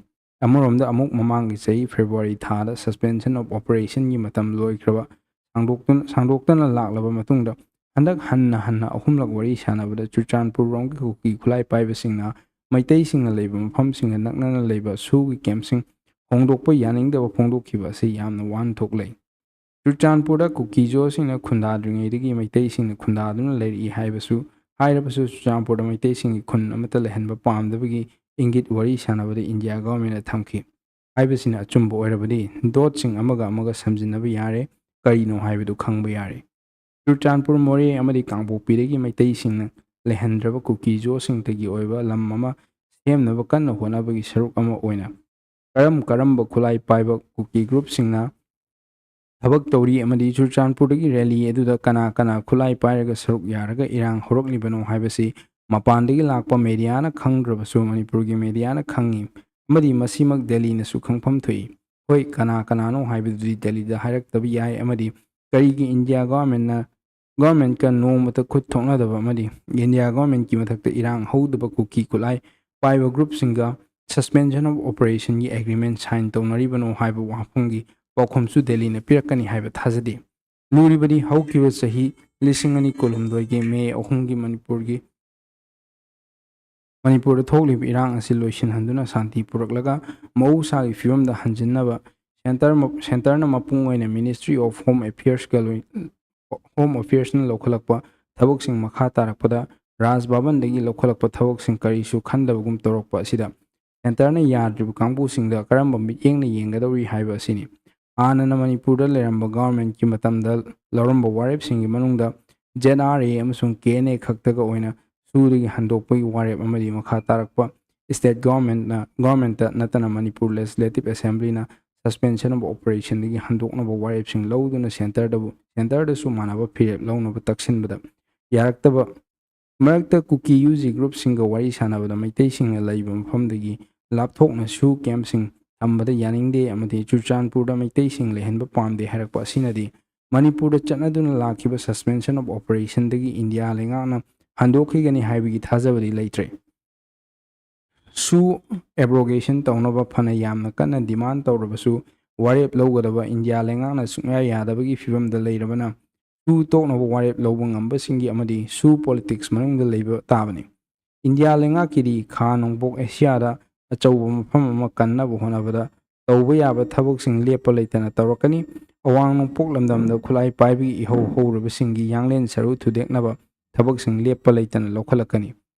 ꯑꯃꯔꯣꯝꯗ ꯑꯃꯨꯛ ꯃꯃꯥꯡꯒꯤ ꯆꯍꯤ February ꯊꯥꯗ suspension of operationꯒꯤ ꯃꯇꯝ ꯂꯣꯏꯈ꯭ꯔꯕ ꯁꯥꯡꯗꯣꯛꯇꯨꯅ, ꯁꯥꯡꯗꯣꯛꯇꯅ ꯂꯥꯛꯂꯕ ꯃꯇꯨꯡꯗ ꯍꯟꯗꯛ ꯍꯟꯅ ꯍꯟꯅ ꯑꯍꯨꯝꯂꯛ ꯋꯥꯔꯤ ꯁꯥꯟꯅꯕꯗ ꯆꯨꯔꯆꯥꯟꯄꯨꯔꯔꯣꯝꯒꯤ ꯀꯨꯀꯤ ꯈꯨꯠꯂꯥꯏ ꯄꯥꯏꯕꯁꯤꯡꯅ ꯃꯩꯇꯩꯁꯤꯡꯅ ꯂꯩꯕ ꯃꯐꯝꯁꯤꯡꯒ ꯅꯛꯅꯅ ꯂꯩꯕ ꯁꯨꯒꯤ campꯁꯤꯡ ꯍꯣꯡꯗꯣꯛꯄ ꯌꯥꯅꯤꯡꯗꯕ ꯐꯣꯡꯗꯣꯛꯈꯤꯕ ꯑꯁꯤ ꯌꯥꯝꯅ ꯋꯥꯍꯟꯊꯣꯛ ꯂꯩ꯫ ꯆꯨꯔꯆꯥꯟꯄꯨꯔꯗ ꯀꯨꯀꯤ ꯖꯣꯁꯤꯡꯅ ꯈꯨꯟꯗꯥꯗ꯭ꯔꯤꯉꯩꯗꯒꯤ ꯃꯩꯇꯩꯁꯤꯡꯅ ꯈꯨꯟꯗꯥꯗꯨꯅ ꯂꯩꯔꯛꯏ ꯍꯥꯏꯕꯁꯨ, ꯍꯥꯏꯔꯕꯁꯨ ꯆꯨꯔꯆꯥꯟꯄꯨꯔꯗ ꯃꯩꯇꯩꯁꯤꯡꯒꯤ ꯈꯨꯟ ꯑꯃꯠꯇ ꯂꯩꯍꯟꯕ ꯄꯥꯝꯗꯕꯒꯤ ꯏꯪꯒꯤꯠ ꯋꯥꯔꯤ ꯁꯥꯟꯅꯕꯗ India governmentꯅ ꯊꯝꯈꯤ꯫ ꯍꯥꯏꯕꯁꯤꯅ ꯑꯆꯨꯝꯕ ꯑꯣꯏꯔꯕꯗꯤ, ꯗꯣꯠꯁꯤꯡ ꯑꯃꯒ ꯑꯃꯒ ꯁꯝꯖꯤꯟꯅꯕ ꯌꯥꯔꯦ, ꯀꯔꯤꯅꯣ ꯍꯥꯏꯕꯗꯨ ꯈꯪꯕ ꯌꯥꯔꯦ꯫ ꯆꯨꯔꯆꯥꯟꯄꯨꯔ, ꯃꯣꯔꯦ ꯑꯃꯗꯤ ꯀꯥꯡꯄꯣꯛꯄꯤꯗꯒꯤ ꯃꯩꯇꯩꯁꯤꯡꯅ ꯂꯩꯍꯟꯗ꯭ꯔꯕ ꯀꯨꯀꯤ ꯖꯣꯁꯤꯡꯇꯒꯤ ꯑꯣꯏꯕ ꯂꯝ ꯑꯃ ꯁꯦꯝꯅꯕ ꯀꯟꯅ ꯍꯣꯠꯅꯕꯒꯤ ꯁꯔꯨꯛ ꯑꯃ ꯑꯣꯏꯅ ꯀꯔꯝ ꯀꯔꯝꯕ ꯈꯨꯠꯂꯥꯏ ꯄꯥꯏꯕ ꯀꯨꯀꯤ ꯒ꯭ꯔꯨꯞꯁꯤꯡꯅ ꯊꯕꯛ ꯇꯧꯔꯤ ꯑꯃꯗꯤ ꯆꯨꯔꯆꯥꯟꯄꯨꯔꯗꯒꯤ ꯔꯦꯂꯤ ꯑꯗꯨꯗ ꯀꯅꯥ ꯀꯅꯥ ꯈꯨꯠꯂꯥꯏ ꯄꯥꯏꯔꯒ ꯁꯔꯨꯛ ꯌꯥꯔꯒ ꯏꯔꯥꯡ ꯍꯧꯔꯛꯂꯤꯕꯅꯣ ꯍꯥꯏꯕꯁꯤ ꯃꯄꯥꯟꯗꯒꯤ ꯂꯥꯛꯄ ꯃꯦꯗꯤꯌꯥꯅ ꯈꯪꯗ꯭ꯔꯕꯁꯨ ꯃꯅꯤꯄꯨꯔꯒꯤ ꯃꯦꯗꯤꯌꯥꯅ ꯈꯪꯉꯤ, ꯑꯃꯗꯤ ꯃꯁꯤꯃꯛ ꯗꯦꯜꯂꯤꯅꯁꯨ ꯈꯪꯐꯝ ꯊꯣꯛꯏ꯫ ꯍꯣꯏ, ꯀꯅꯥ ꯀꯅꯥꯅꯣ ꯍꯥꯏꯕꯗꯨꯗꯤ ꯗꯦꯜꯂꯤꯗ ꯍꯥꯏꯔꯛꯇꯕ ꯌꯥꯏ, ꯑꯃꯗꯤ ꯀꯔꯤꯒꯤ ꯏꯟꯗꯤꯌꯥ ꯒꯣꯚꯔꯟꯃꯦꯟꯠꯅ, ꯒꯣꯚꯔꯟꯃꯦꯟꯠꯀ ꯅꯣꯡꯃꯇ ꯈꯨꯠ ꯊꯣꯛꯅꯗꯕ ꯑꯃꯗꯤ ꯏꯟꯗꯤꯌꯥ ꯒꯣꯚꯔꯟꯃꯦꯟꯠꯀꯤ ꯃꯊꯛꯇ ꯏꯔꯥꯡ ꯍꯧꯗꯕ ꯀꯨꯀꯤ ꯈꯨꯠꯂꯥꯏ ꯄꯥꯏꯕ ꯒ꯭ꯔꯨꯞꯁꯤꯡꯒ suspension of operationꯒꯤ agreement sign ꯇꯧꯅꯔꯤꯕꯅꯣ ꯍꯥꯏꯕ ꯋꯥꯐꯝꯒꯤ ꯄꯥꯎꯈꯨꯝꯁꯨ ꯗꯦꯜꯂꯤꯅ ꯄꯤꯔꯛꯀꯅꯤ ꯍꯥꯏꯕ ꯊꯥꯖꯗꯦ꯫ ꯂꯨꯔꯤꯕꯗꯤ ꯍꯧꯈꯤꯕ ꯆꯍꯤ ꯂꯤꯁꯤꯡ ꯑꯅꯤ ꯀꯨꯟꯍꯨꯝꯗꯣꯏꯒꯤ ꯃꯦ ꯑꯍꯨꯝꯒꯤ ꯃꯅꯤꯄꯨꯔꯒꯤ, ꯃꯅꯤꯄꯨꯔꯗ ꯊꯣꯛꯂꯤꯕ ꯏꯔꯥꯡ ꯑꯁꯤ ꯂꯣꯏꯁꯤꯟꯍꯟꯗꯨꯅ ꯁꯥꯟꯇꯤ ꯄꯨꯔꯛꯂꯒ ꯃꯍꯧꯁꯥꯒꯤ ꯐꯤꯕꯝꯗ ꯍꯟꯖꯤꯟꯅꯕ centre ꯃ-, centreꯅ ꯃꯄꯨꯡ ꯑꯣꯏꯅ Ministry of Home Affairsꯀ ꯂꯣꯏ-, Home Affairsꯅ ꯂꯧꯈꯠꯂꯛꯄ ꯊꯕꯛꯁꯤꯡ ꯃꯈꯥ ꯇꯥꯔꯛꯄꯗ ꯔꯥꯖ ꯚꯕꯟꯗꯒꯤ ꯂꯧꯈꯠꯂꯛꯄ ꯊꯕꯛꯁꯤꯡ ꯀꯔꯤꯁꯨ ꯈꯟꯗꯕꯒꯨꯝ ꯇꯧꯔꯛꯄ ꯑꯁꯤꯗ centreꯅ ꯌꯥꯗ꯭ꯔꯤꯕ ꯀꯥꯡꯕꯨꯁꯤꯡꯗ ꯀꯔꯝꯕ ꯃꯤꯠꯌꯦꯡꯅ ꯌꯦꯡꯒꯗꯧꯔꯤ ꯍꯥꯏꯕ ꯑꯁꯤꯅꯤ꯫ ꯍꯥꯟꯅꯅ ꯃꯅꯤꯄꯨꯔꯗ ꯂꯩꯔꯝꯕ ꯒꯣꯚꯔꯟꯃꯦꯟꯠꯀꯤ ꯃꯇꯝꯗ ꯂꯧꯔꯝꯕ ꯋꯥꯔꯦꯞꯁꯤꯡꯒꯤ ꯃꯅꯨꯡꯗ ZRA ꯑꯃꯁꯨꯡ KNA ꯈꯛꯇꯒ ꯑꯣꯏꯅ ꯁꯨꯗꯒꯤ ꯍꯟꯗꯣꯛꯄꯒꯤ ꯋꯥꯔꯦꯞ ꯑꯃꯗꯤ ꯃꯈꯥ ꯇꯥꯔꯛꯄ state governmentꯅ, governmentꯇ ꯅꯠꯇꯅ ꯃꯅꯤꯄꯨꯔ Legislative Assemblyꯅ suspension of operationꯗꯒꯤ ꯍꯟꯗꯣꯛꯅꯕ ꯋꯥꯔꯦꯞꯁꯤꯡ ꯂꯧꯗꯨꯅ centreꯗꯕꯨ, centreꯗꯁꯨ ꯃꯥꯟꯅꯕ ꯐꯤꯔꯦꯞ ꯂꯧꯅꯕ ꯇꯛꯁꯤꯟꯕꯗ ꯌꯥꯔꯛꯇꯕ ꯃꯔꯛꯇ ꯀꯨꯀꯤ UG groupꯁꯤꯡꯒ ꯋꯥꯔꯤ ꯁꯥꯟꯅꯕꯗ ꯃꯩꯇꯩꯁꯤꯡꯅ ꯂꯩꯕ ꯃꯐꯝꯗꯒꯤ ꯂꯥꯞꯊꯣꯛꯅ SoO campꯁꯤꯡ ꯊꯝꯕꯗ ꯌꯥꯅꯤꯡꯗꯦ ꯑꯃꯗꯤ ꯆꯨꯔꯆꯥꯟꯄꯨꯔꯗ ꯃꯩꯇꯩꯁꯤꯡ ꯂꯩꯍꯟꯕ ꯄꯥꯝꯗꯦ ꯍꯥꯏꯔꯛꯄ ꯑꯁꯤꯅꯗꯤ ꯃꯅꯤꯄꯨꯔꯗ ꯆꯠꯅꯗꯨꯅ ꯂꯥꯛꯈꯤꯕ suspension of operationꯗꯒꯤ ꯏꯟꯗꯤꯌꯥ ꯂꯩꯉꯥꯛꯅ ꯍꯟꯗꯣꯛꯈꯤꯒꯅꯤ ꯍꯥꯏꯕꯒꯤ ꯊꯥꯖꯕꯗꯤ ꯂꯩꯇ꯭ꯔꯦ꯫ SoO abrogation ꯇꯧꯅꯕ ꯐꯅ ꯌꯥꯝꯅ ꯀꯟꯅ demand ꯇꯧꯔꯕꯁꯨ ꯋꯥꯔꯦꯞ ꯂꯧꯒꯗꯕ ꯏꯟꯗꯤꯌꯥ ꯂꯩꯉꯥꯛꯅ ꯁꯨꯡꯌꯥ ꯌꯥꯗꯕꯒꯤ ꯐꯤꯕꯝꯗ ꯂꯩꯔꯕꯅ SoO ꯇꯣꯛꯅꯕ ꯋꯥꯔꯦꯞ ꯂꯧꯕ ꯉꯝꯕꯁꯤꯡꯒꯤ ꯑꯃꯗꯤ SoO politics ꯃꯅꯨꯡꯗ ꯂꯩꯕ ꯇꯥꯕꯅꯤ꯫ ꯏꯟꯗꯤꯌꯥ ꯂꯩꯉꯥꯛꯀꯤꯗꯤ ꯈꯥ ꯅꯣꯡꯄꯣꯛ ꯑꯦꯁꯤꯌꯥꯗ ꯑꯆꯧꯕ ꯃꯐꯝ ꯑꯃ ꯀꯟꯅꯕ ꯍꯣꯠꯅꯕꯗ ꯇꯧꯕ ꯌꯥꯕ ꯊꯕꯛꯁꯤꯡ ꯂꯦꯞꯄ ꯂꯩꯇꯅ ꯇꯧꯔꯛꯀꯅꯤ꯫ ꯑꯋꯥꯡ ꯅꯣꯡꯄꯣꯛ ꯂꯝꯗꯝꯗ ꯈꯨꯠꯂꯥꯏ ꯄꯥꯏꯕꯒꯤ ꯏꯍꯧ ꯍꯧꯔꯕꯁꯤꯡꯒꯤ ꯌꯥꯡꯂꯦꯟ ꯁꯔꯨ ꯊꯨꯗꯦꯛꯅꯕ ꯊꯕꯛꯁꯤꯡ ꯂꯦꯞꯄ ꯂꯩꯇꯅ ꯂꯧꯈꯠꯂꯛꯀꯅꯤ꯫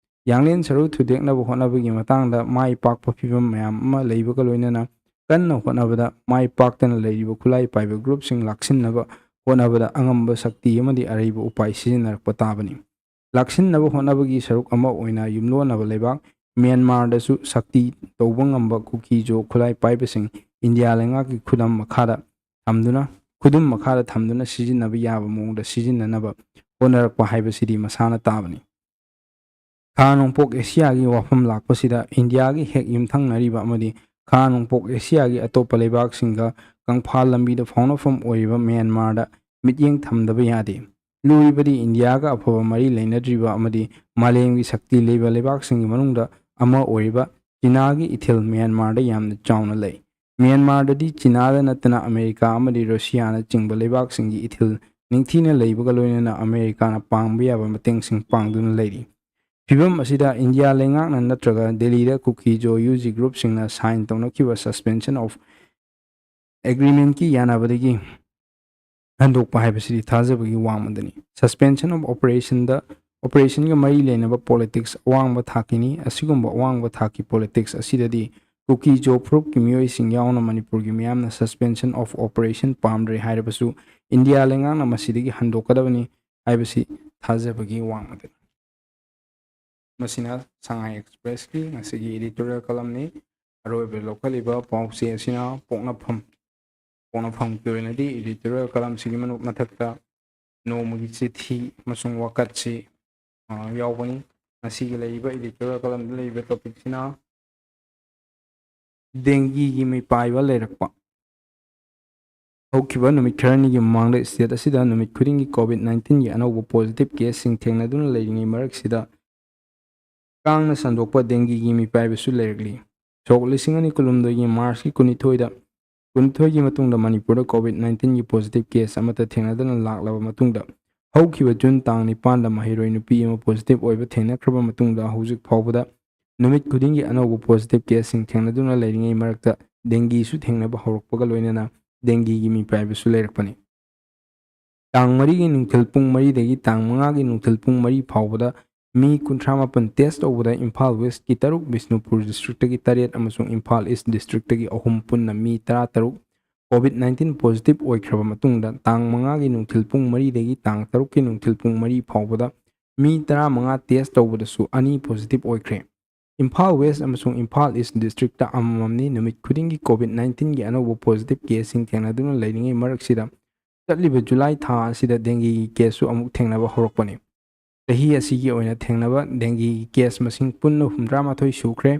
ꯌꯥꯡꯂꯦꯟ ꯁꯔꯨ ꯊꯨꯗꯦꯛꯅꯕ ꯍꯣꯠꯅꯕꯒꯤ ꯃꯇꯥꯡꯗ ꯃꯥꯏ ꯄꯥꯛꯄ ꯐꯤꯕꯝ ꯃꯌꯥꯝ ꯑꯃ ꯂꯩꯕꯒ ꯂꯣꯏꯅꯅ ꯀꯟꯅ ꯍꯣꯠꯅꯕꯗ ꯃꯥꯏ ꯄꯥꯛꯇꯅ ꯂꯩꯔꯤꯕ ꯈꯨꯠꯂꯥꯏ ꯄꯥꯏꯕ ꯒ꯭ꯔꯨꯞꯁꯤꯡ ꯂꯥꯛꯁꯤꯟꯅꯕ ꯍꯣꯠꯅꯕꯗ ꯑꯉꯝꯕ ꯁꯛꯇꯤ ꯑꯃꯗꯤ ꯑꯔꯩꯕ ꯎꯄꯥꯏ ꯁꯤꯖꯤꯟꯅꯔꯛꯄ ꯇꯥꯕꯅꯤ꯫ ꯂꯥꯛꯁꯤꯟꯅꯕ ꯍꯣꯠꯅꯕꯒꯤ ꯁꯔꯨꯛ ꯑꯃ ꯑꯣꯏꯅ ꯌꯨꯝꯂꯣꯟꯅꯕ ꯂꯩꯕꯥꯛ ꯃ꯭ꯌꯥꯟꯃꯥꯔꯗꯁꯨ ꯁꯛꯇꯤ ꯇꯧꯕ ꯉꯝꯕ ꯀꯨꯀꯤꯖꯣ ꯈꯨꯠꯂꯥꯏ ꯄꯥꯏꯕꯁꯤꯡ ꯏꯟꯗꯤꯌꯥ ꯂꯩꯉꯥꯛꯀꯤ ꯈꯨꯗꯝ ꯃꯈꯥꯗ ꯊꯝꯗꯨꯅ, ꯈꯨꯗꯨꯝ ꯃꯈꯥꯗ ꯊꯝꯗꯨꯅ ꯁꯤꯖꯤꯟꯅꯕ ꯌꯥꯕ ꯃꯑꯣꯡꯗ ꯁꯤꯖꯤꯟꯅꯅꯕ ꯍꯣꯠꯅꯔꯛꯄ ꯍꯥꯏꯕꯁꯤꯗꯤ ꯃꯁꯥꯅ ꯇꯥꯕꯅꯤ꯫ ꯈꯥ ꯅꯣꯡꯄꯣꯛ ꯑꯦꯁꯤꯌꯥꯒꯤ ꯋꯥꯐꯝ ꯂꯥꯛꯄꯁꯤꯗ ꯏꯟꯗꯤꯌꯥꯒꯤ ꯍꯦꯛ ꯌꯨꯝꯊꯪꯅꯔꯤꯕ ꯑꯃꯗꯤ ꯈꯥ ꯅꯣꯡꯄꯣꯛ ꯑꯦꯁꯤꯌꯥꯒꯤ ꯑꯇꯣꯞꯄ ꯂꯩꯕꯥꯛꯁꯤꯡꯒ ꯀꯪꯐꯥꯜ ꯂꯝꯕꯤꯗ ꯐꯥꯎꯅꯐꯝ ꯑꯣꯏꯔꯤꯕ ꯃ꯭ꯌꯥꯟꯃꯥꯔꯗ ꯃꯤꯠꯌꯦꯡ ꯊꯝꯗꯕ ꯌꯥꯗꯦ꯫ ꯂꯨꯔꯤꯕꯗꯤ ꯏꯟꯗꯤꯌꯥꯒ ꯑꯐꯕ ꯃꯔꯤ ꯂꯩꯅꯗ꯭ꯔꯤꯕ ꯑꯃꯗꯤ ꯃꯥꯂꯦꯝꯒꯤ ꯁꯛꯇꯤ ꯂꯩꯕ ꯂꯩꯕꯥꯛꯁꯤꯡꯒꯤ ꯃꯅꯨꯡꯗ ꯑꯃ ꯑꯣꯏꯔꯤꯕ ꯆꯤꯅꯥꯒꯤ ꯏꯊꯤꯜ ꯃ꯭ꯌꯥꯟꯃꯥꯔꯗ ꯌꯥꯝꯅ ꯆꯥꯎꯅ ꯂꯩ꯫ ꯃ꯭ꯌꯥꯟꯃꯥꯔꯗꯗꯤ ꯆꯤꯅꯥꯗ ꯅꯠꯇꯅ ꯑꯃꯦꯔꯤꯀꯥ ꯑꯃꯗꯤ ꯔꯨꯁꯤꯌꯥꯅꯆꯤꯡꯕ ꯂꯩꯕꯥꯛꯁꯤꯡꯒꯤ ꯏꯊꯤꯜ ꯅꯤꯡꯊꯤꯅ ꯂꯩꯕꯒ ꯂꯣꯏꯅꯅ ꯑꯃꯦꯔꯤꯀꯥꯅ ꯄꯥꯡꯕ ꯌꯥꯕ ꯃꯇꯦꯡꯁꯤꯡ ꯄꯥꯡꯗꯨꯅ ꯂꯩꯔꯤ꯫ ꯐꯤꯚꯝ ꯑꯁꯤꯗ ꯏꯟꯗꯤꯌꯥ ꯂꯩꯉꯥꯛꯅ ꯅꯠꯇ꯭ꯔꯒ ꯗꯦꯜꯂꯤꯗ ꯀꯨꯀꯤꯖꯣ U G ꯒ꯭ꯔꯨꯞꯁꯤꯡꯅ sign ꯇꯧꯅꯈꯤꯕ Suspension of Agreementꯀꯤ ꯌꯥꯅꯕꯗꯒꯤ ꯍꯟꯗꯣꯛꯄ ꯍꯥꯏꯕꯁꯤꯗꯤ ꯊꯥꯖꯕꯒꯤ ꯋꯥꯡꯃꯗꯅꯤ꯫ Suspension of Operationꯗ, Operationꯒ ꯃꯔꯤ ꯂꯩꯅꯕ politics ꯑꯋꯥꯡꯕ ꯊꯥꯛꯀꯤꯅꯤ꯫ ꯑꯁꯤꯒꯨꯝꯕ ꯑꯋꯥꯡꯕ ꯊꯥꯛꯀꯤ politics ꯑꯁꯤꯗꯗꯤ ꯀꯨꯀꯤꯖꯣ ꯐꯨꯔꯨꯞꯀꯤ ꯃꯤꯑꯣꯏꯁꯤꯡ ꯌꯥꯎꯅ ꯃꯅꯤꯄꯨꯔꯒꯤ ꯃꯤꯌꯥꯝꯅ Suspension of Operation ꯄꯥꯝꯗ꯭ꯔꯦ ꯍꯥꯏꯔꯕꯁꯨ ꯏꯟꯗꯤꯌꯥ ꯂꯩꯉꯥꯛꯅ ꯃꯁꯤꯗꯒꯤ ꯍꯟꯗꯣꯛꯀꯗꯕꯅꯤ ꯍꯥꯏꯕꯁꯤ ꯊꯥꯖꯕꯒꯤ ꯋꯥꯡꯃꯗꯅꯤ꯫ ꯃꯁꯤꯅ ꯁꯉꯥꯏ Expressꯀꯤ ꯉꯁꯤꯒꯤ editorial columnꯅꯤ꯫ ꯑꯔꯣꯏꯕꯗ ꯂꯧꯈꯠꯂꯤꯕ ꯄꯥꯎꯆꯦ ꯑꯁꯤꯅ ꯄꯣꯛꯅꯐꯝ, ꯄꯣꯛꯅꯐꯝꯒꯤ ꯑꯣꯏꯅꯗꯤ editorial columnꯁꯤꯒꯤ ꯃꯅꯨꯡ ꯃꯊꯛꯇ ꯅꯣꯡꯃꯒꯤ ꯆꯤꯊꯤ ꯑꯃꯁꯨꯡ ꯋꯥꯀꯠꯁꯤ, ꯑ, ꯌꯥꯎꯕꯅꯤ꯫ ꯉꯁꯤꯒꯤ ꯂꯩꯔꯤꯕ editorial columnꯗ ꯂꯩꯔꯤꯕ topicꯁꯤꯅ ꯗꯦꯡꯒꯤꯒꯤ ꯃꯤꯄꯥꯏꯕ ꯂꯩꯔꯛꯄ꯫ ꯍꯧꯈꯤꯕ ꯅꯨꯃꯤꯠ ꯈꯔꯅꯤꯒꯤ ꯃꯃꯥꯡꯗ state ꯑꯁꯤꯗ ꯅꯨꯃꯤꯠ ꯈꯨꯗꯤꯡꯒꯤ COVID nineteenꯒꯤ ꯑꯅꯧꯕ positive caseꯁꯤꯡ ꯊꯦꯡꯅꯗꯨꯅ ꯂꯩꯔꯤꯉꯩ ꯃꯔꯛꯁꯤꯗ ꯀꯥꯡꯅ ꯁꯟꯗꯣꯛꯄ ꯗꯦꯡꯒꯤꯒꯤ ꯃꯤꯄꯥꯏꯕꯁꯨ ꯂꯩꯔꯛꯂꯤ꯫ ꯁꯣꯛ ꯂꯤꯁꯤꯡ ꯑꯅꯤ ꯀꯨꯟꯍꯨꯝꯗꯣꯏꯒꯤ Marchꯀꯤ ꯀꯨꯟꯅꯤꯊꯣꯏꯗ, ꯀꯨꯟꯅꯤꯊꯣꯏꯒꯤ ꯃꯇꯨꯡꯗ ꯃꯅꯤꯄꯨꯔꯗ COVID nineteenꯒꯤ positive case ꯑꯃꯠꯇ ꯊꯦꯡꯅꯗꯅ ꯂꯥꯛꯂꯕ ꯃꯇꯨꯡꯗ, ꯍꯧꯈꯤꯕ June ꯇꯥꯡ ꯅꯤꯄꯥꯟꯗ ꯃꯍꯩꯔꯣꯏ ꯅꯨꯄꯤ ꯑꯃ positive ꯑꯣꯏꯕ ꯊꯦꯡꯅꯈ꯭ꯔꯕ ꯃꯇꯨꯡꯗ, ꯍꯧꯖꯤꯛ ꯐꯥꯎꯕꯗ ꯅꯨꯃꯤꯠ ꯈꯨꯗꯤꯡꯒꯤ ꯑꯅꯧꯕ positive caseꯁꯤꯡ ꯊꯦꯡꯅꯗꯨꯅ ꯂꯩꯔꯤꯉꯩ ꯃꯔꯛꯇ ꯗꯦꯡꯒꯤꯁꯨ ꯊꯦꯡꯅꯕ ꯍꯧꯔꯛꯄꯒ ꯂꯣꯏꯅꯅ ꯗꯦꯡꯒꯤꯒꯤ ꯃꯤꯄꯥꯏꯕꯁꯨ ꯂꯩꯔꯛꯄꯅꯤ꯫ ꯇꯥꯡ ꯃꯔꯤꯒꯤ ꯅꯨꯡꯊꯤꯜ ꯄꯨꯡ ꯃꯔꯤꯗꯒꯤ ꯇꯥꯡ ꯃꯉꯥꯒꯤ ꯅꯨꯡꯊꯤꯜ ꯄꯨꯡ ꯃꯔꯤ ꯐꯥꯎꯕꯗ ꯃꯤ ꯀꯨꯟꯊ꯭ꯔꯥ ꯃꯥꯄꯟ ꯇꯦꯁ ꯇꯧꯕꯗ ꯏꯝꯐꯥꯜ ꯋꯦꯁꯀꯤ ꯇꯔꯨꯛ, ꯕꯤꯁꯅꯨꯄꯨꯔ ꯗꯤꯁꯇ꯭ꯔꯤꯛꯇꯒꯤ ꯇꯔꯦꯠ ꯑꯃꯁꯨꯡ ꯏꯝꯐꯥꯜ ꯏꯁ ꯗꯤꯁꯇ꯭ꯔꯤꯛꯇꯒꯤ ꯑꯍꯨꯝ, ꯄꯨꯟꯅ ꯃꯤ ꯇꯔꯥ ꯇꯔꯨꯛ ꯀꯣꯚꯤꯗ ꯅꯥꯏꯟꯇꯤꯟ ꯄꯣꯖꯤꯇꯤꯚ ꯑꯣꯏꯈ꯭ꯔꯕ ꯃꯇꯨꯡꯗ, ꯇꯥꯡ ꯃꯉꯥꯒꯤ ꯅꯨꯡꯊꯤꯜ ꯄꯨꯡ ꯃꯔꯤꯗꯒꯤ ꯇꯥꯡ ꯇꯔꯨꯛꯀꯤ ꯅꯨꯡꯊꯤꯜ ꯄꯨꯡ ꯃꯔꯤ ꯐꯥꯎꯕꯗ ꯃꯤ ꯇꯔꯥꯃꯉꯥ ꯇꯦꯁ ꯇꯧꯕꯗꯁꯨ ꯑꯅꯤ ꯄꯣꯖꯤꯇꯤꯚ ꯑꯣꯏꯈ꯭ꯔꯦ꯫ ꯏꯝꯐꯥꯜ ꯋꯦꯁ ꯑꯃꯁꯨꯡ ꯏꯝꯐꯥꯜ ꯏꯁ ꯗꯤꯁꯇ꯭ꯔꯤꯛꯇ ꯑꯃꯃꯝꯅꯤ꯫ ꯅꯨꯃꯤꯠ ꯈꯨꯗꯤꯡꯒꯤ ꯀꯣꯚꯤꯗ ꯅꯥꯏꯟꯇꯤꯟꯒꯤ ꯑꯅꯧꯕ ꯄꯣꯖꯤꯇꯤꯚ ꯀꯦꯁꯁꯤꯡ ꯊꯦꯡꯅꯗꯨꯅ ꯂꯩꯔꯤꯉꯩ ꯃꯔꯛꯁꯤꯗ, ꯆꯠꯂꯤꯕ ꯖꯨꯂꯥꯏ ꯊꯥ ꯑꯁꯤꯗ ꯗꯦꯡꯒꯤꯒꯤ ꯀꯦꯁꯁꯨ ꯑꯃꯨꯛ ꯊꯦꯡꯅꯕ ꯍꯧꯔꯛꯄꯅꯤ꯫ ꯆꯍꯤ ꯑꯁꯤꯒꯤ ꯑꯣꯏꯅ ꯊꯦꯡꯅꯕ ꯗꯦꯡꯒꯤꯒꯤ ꯀꯦꯁ ꯃꯁꯤꯡ ꯄꯨꯟꯅ ꯍꯨꯝꯗ꯭ꯔꯥ ꯃꯥꯊꯣꯏ ꯁꯨꯈ꯭ꯔꯦ꯫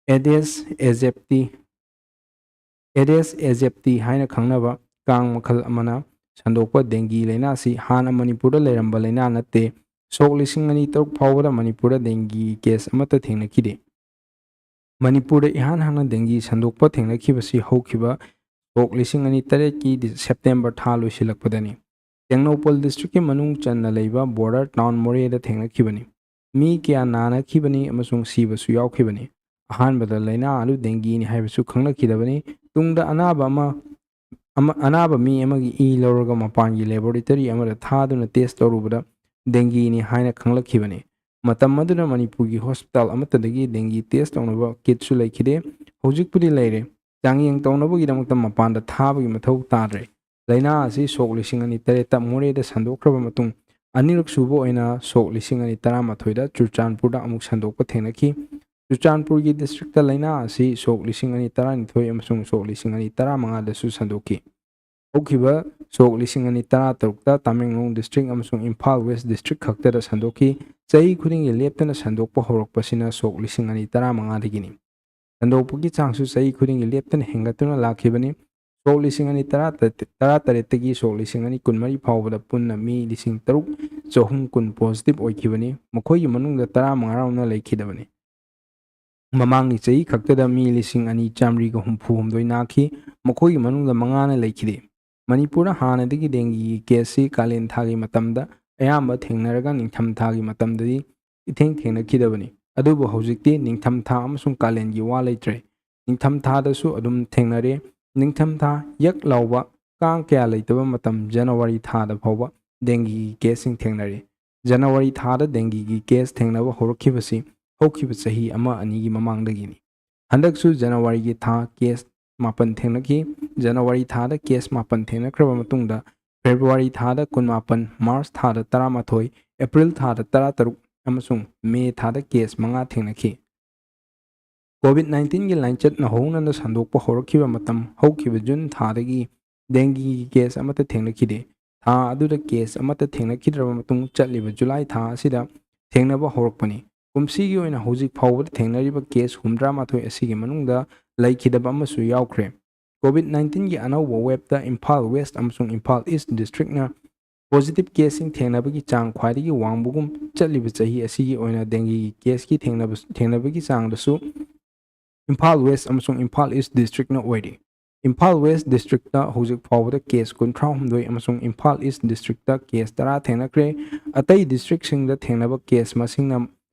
ꯑꯦꯗꯦꯁ ꯑꯦꯖꯦꯞꯇꯤ, ꯑꯦꯗꯦꯁ ꯑꯦꯖꯦꯞꯇꯤ ꯍꯥꯏꯅ ꯈꯪꯅꯕ ꯀꯥꯡ ꯃꯈꯜ ꯑꯃꯅ ꯁꯟꯗꯣꯛꯄ ꯗꯦꯡꯒꯤ ꯂꯥꯏꯅꯥ ꯑꯁꯤ ꯍꯥꯟꯅ ꯃꯅꯤꯄꯨꯔꯗ ꯂꯩꯔꯝꯕ ꯂꯥꯏꯅꯥ ꯅꯠꯇꯦ꯫ ꯁꯣꯛ ꯂꯤꯁꯤꯡ ꯑꯅꯤ ꯇꯔꯨꯛ ꯐꯥꯎꯕꯗ ꯃꯅꯤꯄꯨꯔꯗ ꯗꯦꯡꯒꯤ ꯀꯦꯁ ꯑꯃꯠꯇ ꯊꯦꯡꯅꯈꯤꯗꯦ꯫ ꯃꯅꯤꯄꯨꯔꯗ ꯏꯍꯥꯟ ꯍꯥꯟꯅ ꯗꯦꯡꯒꯤ ꯁꯟꯗꯣꯛꯄ ꯊꯦꯡꯅꯈꯤꯕꯁꯤ ꯍꯧꯈꯤꯕ ꯁꯣꯛ ꯂꯤꯁꯤꯡ ꯑꯅꯤ ꯇꯔꯦꯠꯀꯤ ꯗꯤ-, ꯁꯦꯞꯇꯦꯝꯕꯔ ꯊꯥ ꯂꯣꯏꯁꯤꯜꯂꯛꯄꯗꯅꯤ꯫ ꯇꯦꯡꯅꯧꯄꯜ ꯗꯤꯁꯇ꯭ꯔꯤꯛꯀꯤ ꯃꯅꯨꯡ ꯆꯟꯅ ꯂꯩꯕ ꯕꯣꯔꯗꯔ ꯇꯥꯎꯟ ꯃꯣꯔꯦꯗ ꯊꯦꯡꯅꯈꯤꯕꯅꯤ꯫ ꯃꯤ ꯀꯌꯥ ꯅꯥꯅꯈꯤꯕꯅꯤ ꯑꯃꯁꯨꯡ ꯁꯤꯕꯁꯨ ꯌꯥꯎꯈꯤꯕꯅꯤ꯫ ꯑꯍꯥꯟꯕꯗ ꯂꯥꯏꯅꯥ ꯑꯗꯨ ꯗꯦꯡꯒꯤꯅꯤ ꯍꯥꯏꯕꯁꯨ ꯈꯪꯅꯈꯤꯗꯕꯅꯤ꯫ ꯇꯨꯡꯗ ꯑꯅꯥꯕ ꯑꯃ, ꯑꯃ, ꯑꯅꯥꯕ ꯃꯤ ꯑꯃꯒꯤ ꯏ ꯂꯧꯔꯒ ꯃꯄꯥꯟꯒꯤ ꯂꯦꯕꯣꯔꯦꯇꯔꯤ ꯑꯃꯗ ꯊꯥꯗꯨꯅ ꯇꯦꯁ ꯇꯧꯔꯨꯕꯗ ꯗꯦꯡꯒꯤꯅꯤ ꯍꯥꯏꯅ ꯈꯪꯂꯛꯈꯤꯕꯅꯤ꯫ ꯃꯇꯝ ꯑꯗꯨꯗ ꯃꯅꯤꯄꯨꯔꯒꯤ ꯍꯣꯁꯄꯤꯇꯥꯜ ꯑꯃꯠꯇꯗꯒꯤ ꯗꯦꯡꯒꯤ ꯇꯦꯁ ꯇꯧꯅꯕ ꯀꯤꯠꯁꯨ ꯂꯩꯈꯤꯗꯦ꯫ ꯍꯧꯖꯤꯛꯄꯨꯗꯤ ꯂꯩꯔꯦ꯫ ꯆꯥꯡꯌꯦꯡ ꯇꯧꯅꯕꯒꯤꯗꯃꯛꯇ ꯃꯄꯥꯟꯗ ꯊꯥꯕꯒꯤ ꯃꯊꯧ ꯇꯥꯗ꯭ꯔꯦ꯫ ꯂꯥꯏꯅꯥ ꯑꯁꯤ ꯁꯣꯛ ꯂꯤꯁꯤꯡ ꯑꯅꯤ ꯇꯔꯦꯠꯇ ꯃꯣꯔꯦꯗ ꯁꯟꯗꯣꯛꯈ꯭ꯔꯕ ꯃꯇꯨꯡ, ꯑꯅꯤꯔꯛ ꯁꯨꯕ ꯑꯣꯏꯅ ꯁꯣꯛ ꯂꯤꯁꯤꯡ ꯑꯅꯤ ꯇꯔꯥꯃꯥꯊꯣꯏꯗ ꯆꯨꯔꯆꯥꯟꯄꯨꯔꯗ ꯑꯃꯨꯛ ꯁꯟꯗꯣꯛꯄ ꯊꯦꯡꯅꯈꯤ꯫ ꯆꯨꯔꯆꯥꯟꯄꯨꯔꯒꯤ ꯗꯤꯁꯇ꯭ꯔꯤꯛꯇ ꯂꯥꯏꯅꯥ ꯑꯁꯤ ꯁꯣꯛ ꯂꯤꯁꯤꯡ ꯑꯅꯤ ꯇꯔꯥꯅꯤꯊꯣꯏ ꯑꯃꯁꯨꯡ ꯁꯣꯛ ꯂꯤꯁꯤꯡ ꯑꯅꯤ ꯇꯔꯥꯃꯉꯥꯗꯁꯨ ꯁꯟꯗꯣꯛꯈꯤ꯫ ꯍꯧꯈꯤꯕ ꯁꯣꯛ ꯂꯤꯁꯤꯡ ꯑꯅꯤ ꯇꯔꯥꯇꯔꯨꯛꯇ ꯇꯃꯦꯡꯂꯣꯡ ꯗꯤꯁꯇ꯭ꯔꯤꯛ ꯑꯃꯁꯨꯡ ꯏꯝꯐꯥꯜ ꯋꯦꯁ ꯗꯤꯁꯇ꯭ꯔꯤꯛ ꯈꯛꯇꯗ ꯁꯟꯗꯣꯛꯈꯤ꯫ ꯆꯍꯤ ꯈꯨꯗꯤꯡꯒꯤ ꯂꯦꯞꯇꯅ ꯁꯟꯗꯣꯛꯄ ꯍꯧꯔꯛꯄꯁꯤꯅ ꯁꯣꯛ ꯂꯤꯁꯤꯡ ꯑꯅꯤ ꯇꯔꯥꯃꯉꯥꯗꯒꯤꯅꯤ꯫ ꯁꯟꯗꯣꯛꯄꯒꯤ ꯆꯥꯡꯁꯨ ꯆꯍꯤ ꯈꯨꯗꯤꯡꯒꯤ ꯂꯦꯞꯇꯅ ꯍꯦꯟꯒꯠꯇꯨꯅ ꯂꯥꯛꯈꯤꯕꯅꯤ꯫ ꯁꯣꯛ ꯂꯤꯁꯤꯡ ꯑꯅꯤ ꯇꯔꯥꯇꯔꯦꯠꯇꯒꯤ ꯁꯣꯛ ꯂꯤꯁꯤꯡ ꯑꯅꯤ ꯀꯨꯟꯃꯔꯤ ꯐꯥꯎꯕꯗ ꯄꯨꯟꯅ ꯃꯤ ꯂꯤꯁꯤꯡ ꯇꯔꯨꯛ ꯆꯍꯨꯝ ꯀꯨꯟ ꯄꯣꯖꯤꯇꯤꯚ ꯑꯣꯏꯈꯤꯕꯅꯤ꯫ ꯃꯈꯣꯏꯒꯤ ꯃꯅꯨꯡꯗ ꯇꯔꯥꯃꯉꯥ ꯔꯥꯎꯟꯅ ꯂꯩꯈꯤꯗꯕꯅꯤ꯫ ꯃꯃꯥꯡꯒꯤ ꯆꯍꯤ ꯈꯛꯇꯗ ꯃꯤ ꯂꯤꯁꯤꯡ ꯑꯅꯤ ꯆꯥꯃꯔꯤꯒ ꯍꯨꯝꯐꯨ ꯍꯨꯝꯗꯣꯏ ꯅꯥꯈꯤ꯫ ꯃꯈꯣꯏꯒꯤ ꯃꯅꯨꯡꯗ ꯃꯉꯥꯅ ꯂꯩꯈꯤꯗꯦ꯫ ꯃꯅꯤꯄꯨꯔꯗ ꯍꯥꯟꯅꯗꯒꯤ ꯗꯦꯡꯒꯤꯒꯤ ꯀꯦꯁꯁꯤ ꯀꯥꯂꯦꯟ ꯊꯥꯒꯤ ꯃꯇꯝꯗ ꯑꯌꯥꯝꯕ ꯊꯦꯡꯅꯔꯒ ꯅꯤꯡꯊꯝ ꯊꯥꯒꯤ ꯃꯇꯝꯗꯗꯤ ꯏꯊꯦꯡ ꯊꯦꯡꯅꯈꯤꯗꯕꯅꯤ꯫ ꯑꯗꯨꯕꯨ ꯍꯧꯖꯤꯛꯇꯤ ꯅꯤꯡꯊꯝ ꯊꯥ ꯑꯃꯁꯨꯡ ꯀꯥꯂꯦꯟꯒꯤ ꯋꯥ ꯂꯩꯇ꯭ꯔꯦ꯫ ꯅꯤꯡꯊꯝ ꯊꯥꯗꯁꯨ ꯑꯗꯨꯝ ꯊꯦꯡꯅꯔꯦ꯫ ꯅꯤꯡꯊꯝ ꯊꯥ ꯌꯛ ꯂꯥꯎꯕ ꯀꯥꯡ ꯀꯌꯥ ꯂꯩꯇꯕ ꯃꯇꯝ ꯖꯅꯋꯥꯔꯤ ꯊꯥꯗ ꯐꯥꯎꯕ ꯗꯦꯡꯒꯤꯒꯤ ꯀꯦꯁꯁꯤꯡ ꯊꯦꯡꯅꯔꯦ꯫ ꯖꯅꯋꯥꯔꯤ ꯊꯥꯗ ꯗꯦꯡꯒꯤꯒꯤ ꯀꯦꯁ ꯊꯦꯡꯅꯕ ꯍꯧꯔꯛꯈꯤꯕꯁꯤ ꯍꯧꯈꯤꯕ ꯆꯍꯤ ꯑꯃ ꯑꯅꯤꯒꯤ ꯃꯃꯥꯡꯗꯒꯤꯅꯤ꯫ ꯍꯟꯗꯛꯁꯨ ꯖꯅꯋꯥꯔꯤꯒꯤ ꯊꯥ ꯀꯦꯁ ꯃꯥꯄꯟ ꯊꯦꯡꯅꯈꯤ꯫ ꯖꯅꯋꯥꯔꯤ ꯊꯥꯗ ꯀꯦꯁ ꯃꯥꯄꯟ ꯊꯦꯡꯅꯈ꯭ꯔꯕ ꯃꯇꯨꯡꯗ ꯐꯦꯕ꯭ꯔꯨꯋꯥꯔꯤ ꯊꯥꯗ ꯀꯨꯟꯃꯥꯄꯟ, ꯃꯥꯔꯆ ꯊꯥꯗ ꯇꯔꯥꯃꯥꯊꯣꯏ, ꯑꯦꯄ꯭ꯔꯤꯜ ꯊꯥꯗ ꯇꯔꯥꯇꯔꯨꯛ ꯑꯃꯁꯨꯡ ꯃꯦ ꯊꯥꯗ ꯀꯦꯁ ꯃꯉꯥ ꯊꯦꯡꯅꯈꯤ꯫ ꯀꯣꯚꯤꯗ ꯅꯥꯏꯟꯇꯤꯟꯒꯤ ꯂꯥꯏꯆꯠꯅ ꯍꯧꯅꯅ ꯁꯟꯗꯣꯛꯄ ꯍꯧꯔꯛꯈꯤꯕ ꯃꯇꯝ ꯍꯧꯈꯤꯕ ꯖꯨꯟ ꯊꯥꯗꯒꯤ ꯗꯦꯡꯒꯤꯒꯤ ꯀꯦꯁ ꯑꯃꯠꯇ ꯊꯦꯡꯅꯈꯤꯗꯦ꯫ ꯊꯥ ꯑꯗꯨꯗ ꯀꯦꯁ ꯑꯃꯠꯇ ꯊꯦꯡꯅꯈꯤꯗ꯭ꯔꯕ ꯃꯇꯨꯡ ꯆꯠꯂꯤꯕ ꯖꯨꯂꯥꯏ ꯊꯥ ꯑꯁꯤꯗ ꯊꯦꯡꯅꯕ ꯍꯧꯔꯛꯄꯅꯤ꯫ ꯀꯨꯝꯁꯤꯒꯤ ꯑꯣꯏꯅ ꯍꯧꯖꯤꯛ ꯐꯥꯎꯕꯗ ꯊꯦꯡꯅꯔꯤꯕ ꯀꯦꯁ ꯍꯨꯝꯗ꯭ꯔꯥ ꯃꯥꯊꯣꯏ ꯑꯁꯤꯒꯤ ꯃꯅꯨꯡꯗ ꯂꯩꯈꯤꯗꯕ ꯑꯃꯁꯨ ꯌꯥꯎꯈ꯭ꯔꯦ꯫ ꯀꯣꯚꯤꯗ ꯅꯥꯏꯟꯇꯤꯟꯒꯤ ꯑꯅꯧꯕ ꯋꯦꯕꯇ ꯏꯝꯐꯥꯜ ꯋꯦꯁ ꯑꯃꯁꯨꯡ ꯏꯝꯐꯥꯜ ꯏꯁ ꯗꯤꯁꯇ꯭ꯔꯤꯛꯅ ꯄꯣꯖꯤꯇꯤꯚ ꯀꯦꯁꯁꯤꯡ ꯊꯦꯡꯅꯕꯒꯤ ꯆꯥꯡ ꯈ꯭ꯋꯥꯏꯗꯒꯤ ꯋꯥꯡꯕꯒꯨꯝ ꯆꯠꯂꯤꯕ ꯆꯍꯤ ꯑꯁꯤꯒꯤ ꯑꯣꯏꯅ ꯗꯦꯡꯒꯤꯒꯤ ꯀꯦꯁꯀꯤ ꯊꯦꯡꯅꯕ, ꯊꯦꯡꯅꯕꯒꯤ ꯆꯥꯡꯗꯁꯨ ꯏꯝꯐꯥꯜ ꯋꯦꯁ ꯑꯃꯁꯨꯡ ꯏꯝꯐꯥꯜ ꯏꯁ ꯗꯤꯁꯇ꯭ꯔꯤꯛꯅ ꯑꯣꯏꯔꯤ꯫ ꯏꯝꯐꯥꯜ ꯋꯦꯁ ꯗꯤꯁꯇ꯭ꯔꯤꯛꯇ ꯍꯧꯖꯤꯛ ꯐꯥꯎꯕꯗ ꯀꯦꯁ ꯀꯨꯟꯊ꯭ꯔꯥꯍꯨꯝꯗꯣꯏ ꯑꯃꯁꯨꯡ ꯏꯝꯐꯥꯜ ꯏꯁ ꯗꯤꯁꯇ꯭ꯔꯤꯛꯇ ꯀꯦꯁ ꯇꯔꯥ ꯊꯦꯡꯅꯈ꯭ꯔꯦ꯫ ꯑꯇꯩ ꯗꯤꯁꯇ꯭ꯔꯤꯛꯁꯤꯡꯗ ꯊꯦꯡꯅꯕ ꯀꯦꯁ ꯃꯁꯤꯡꯅ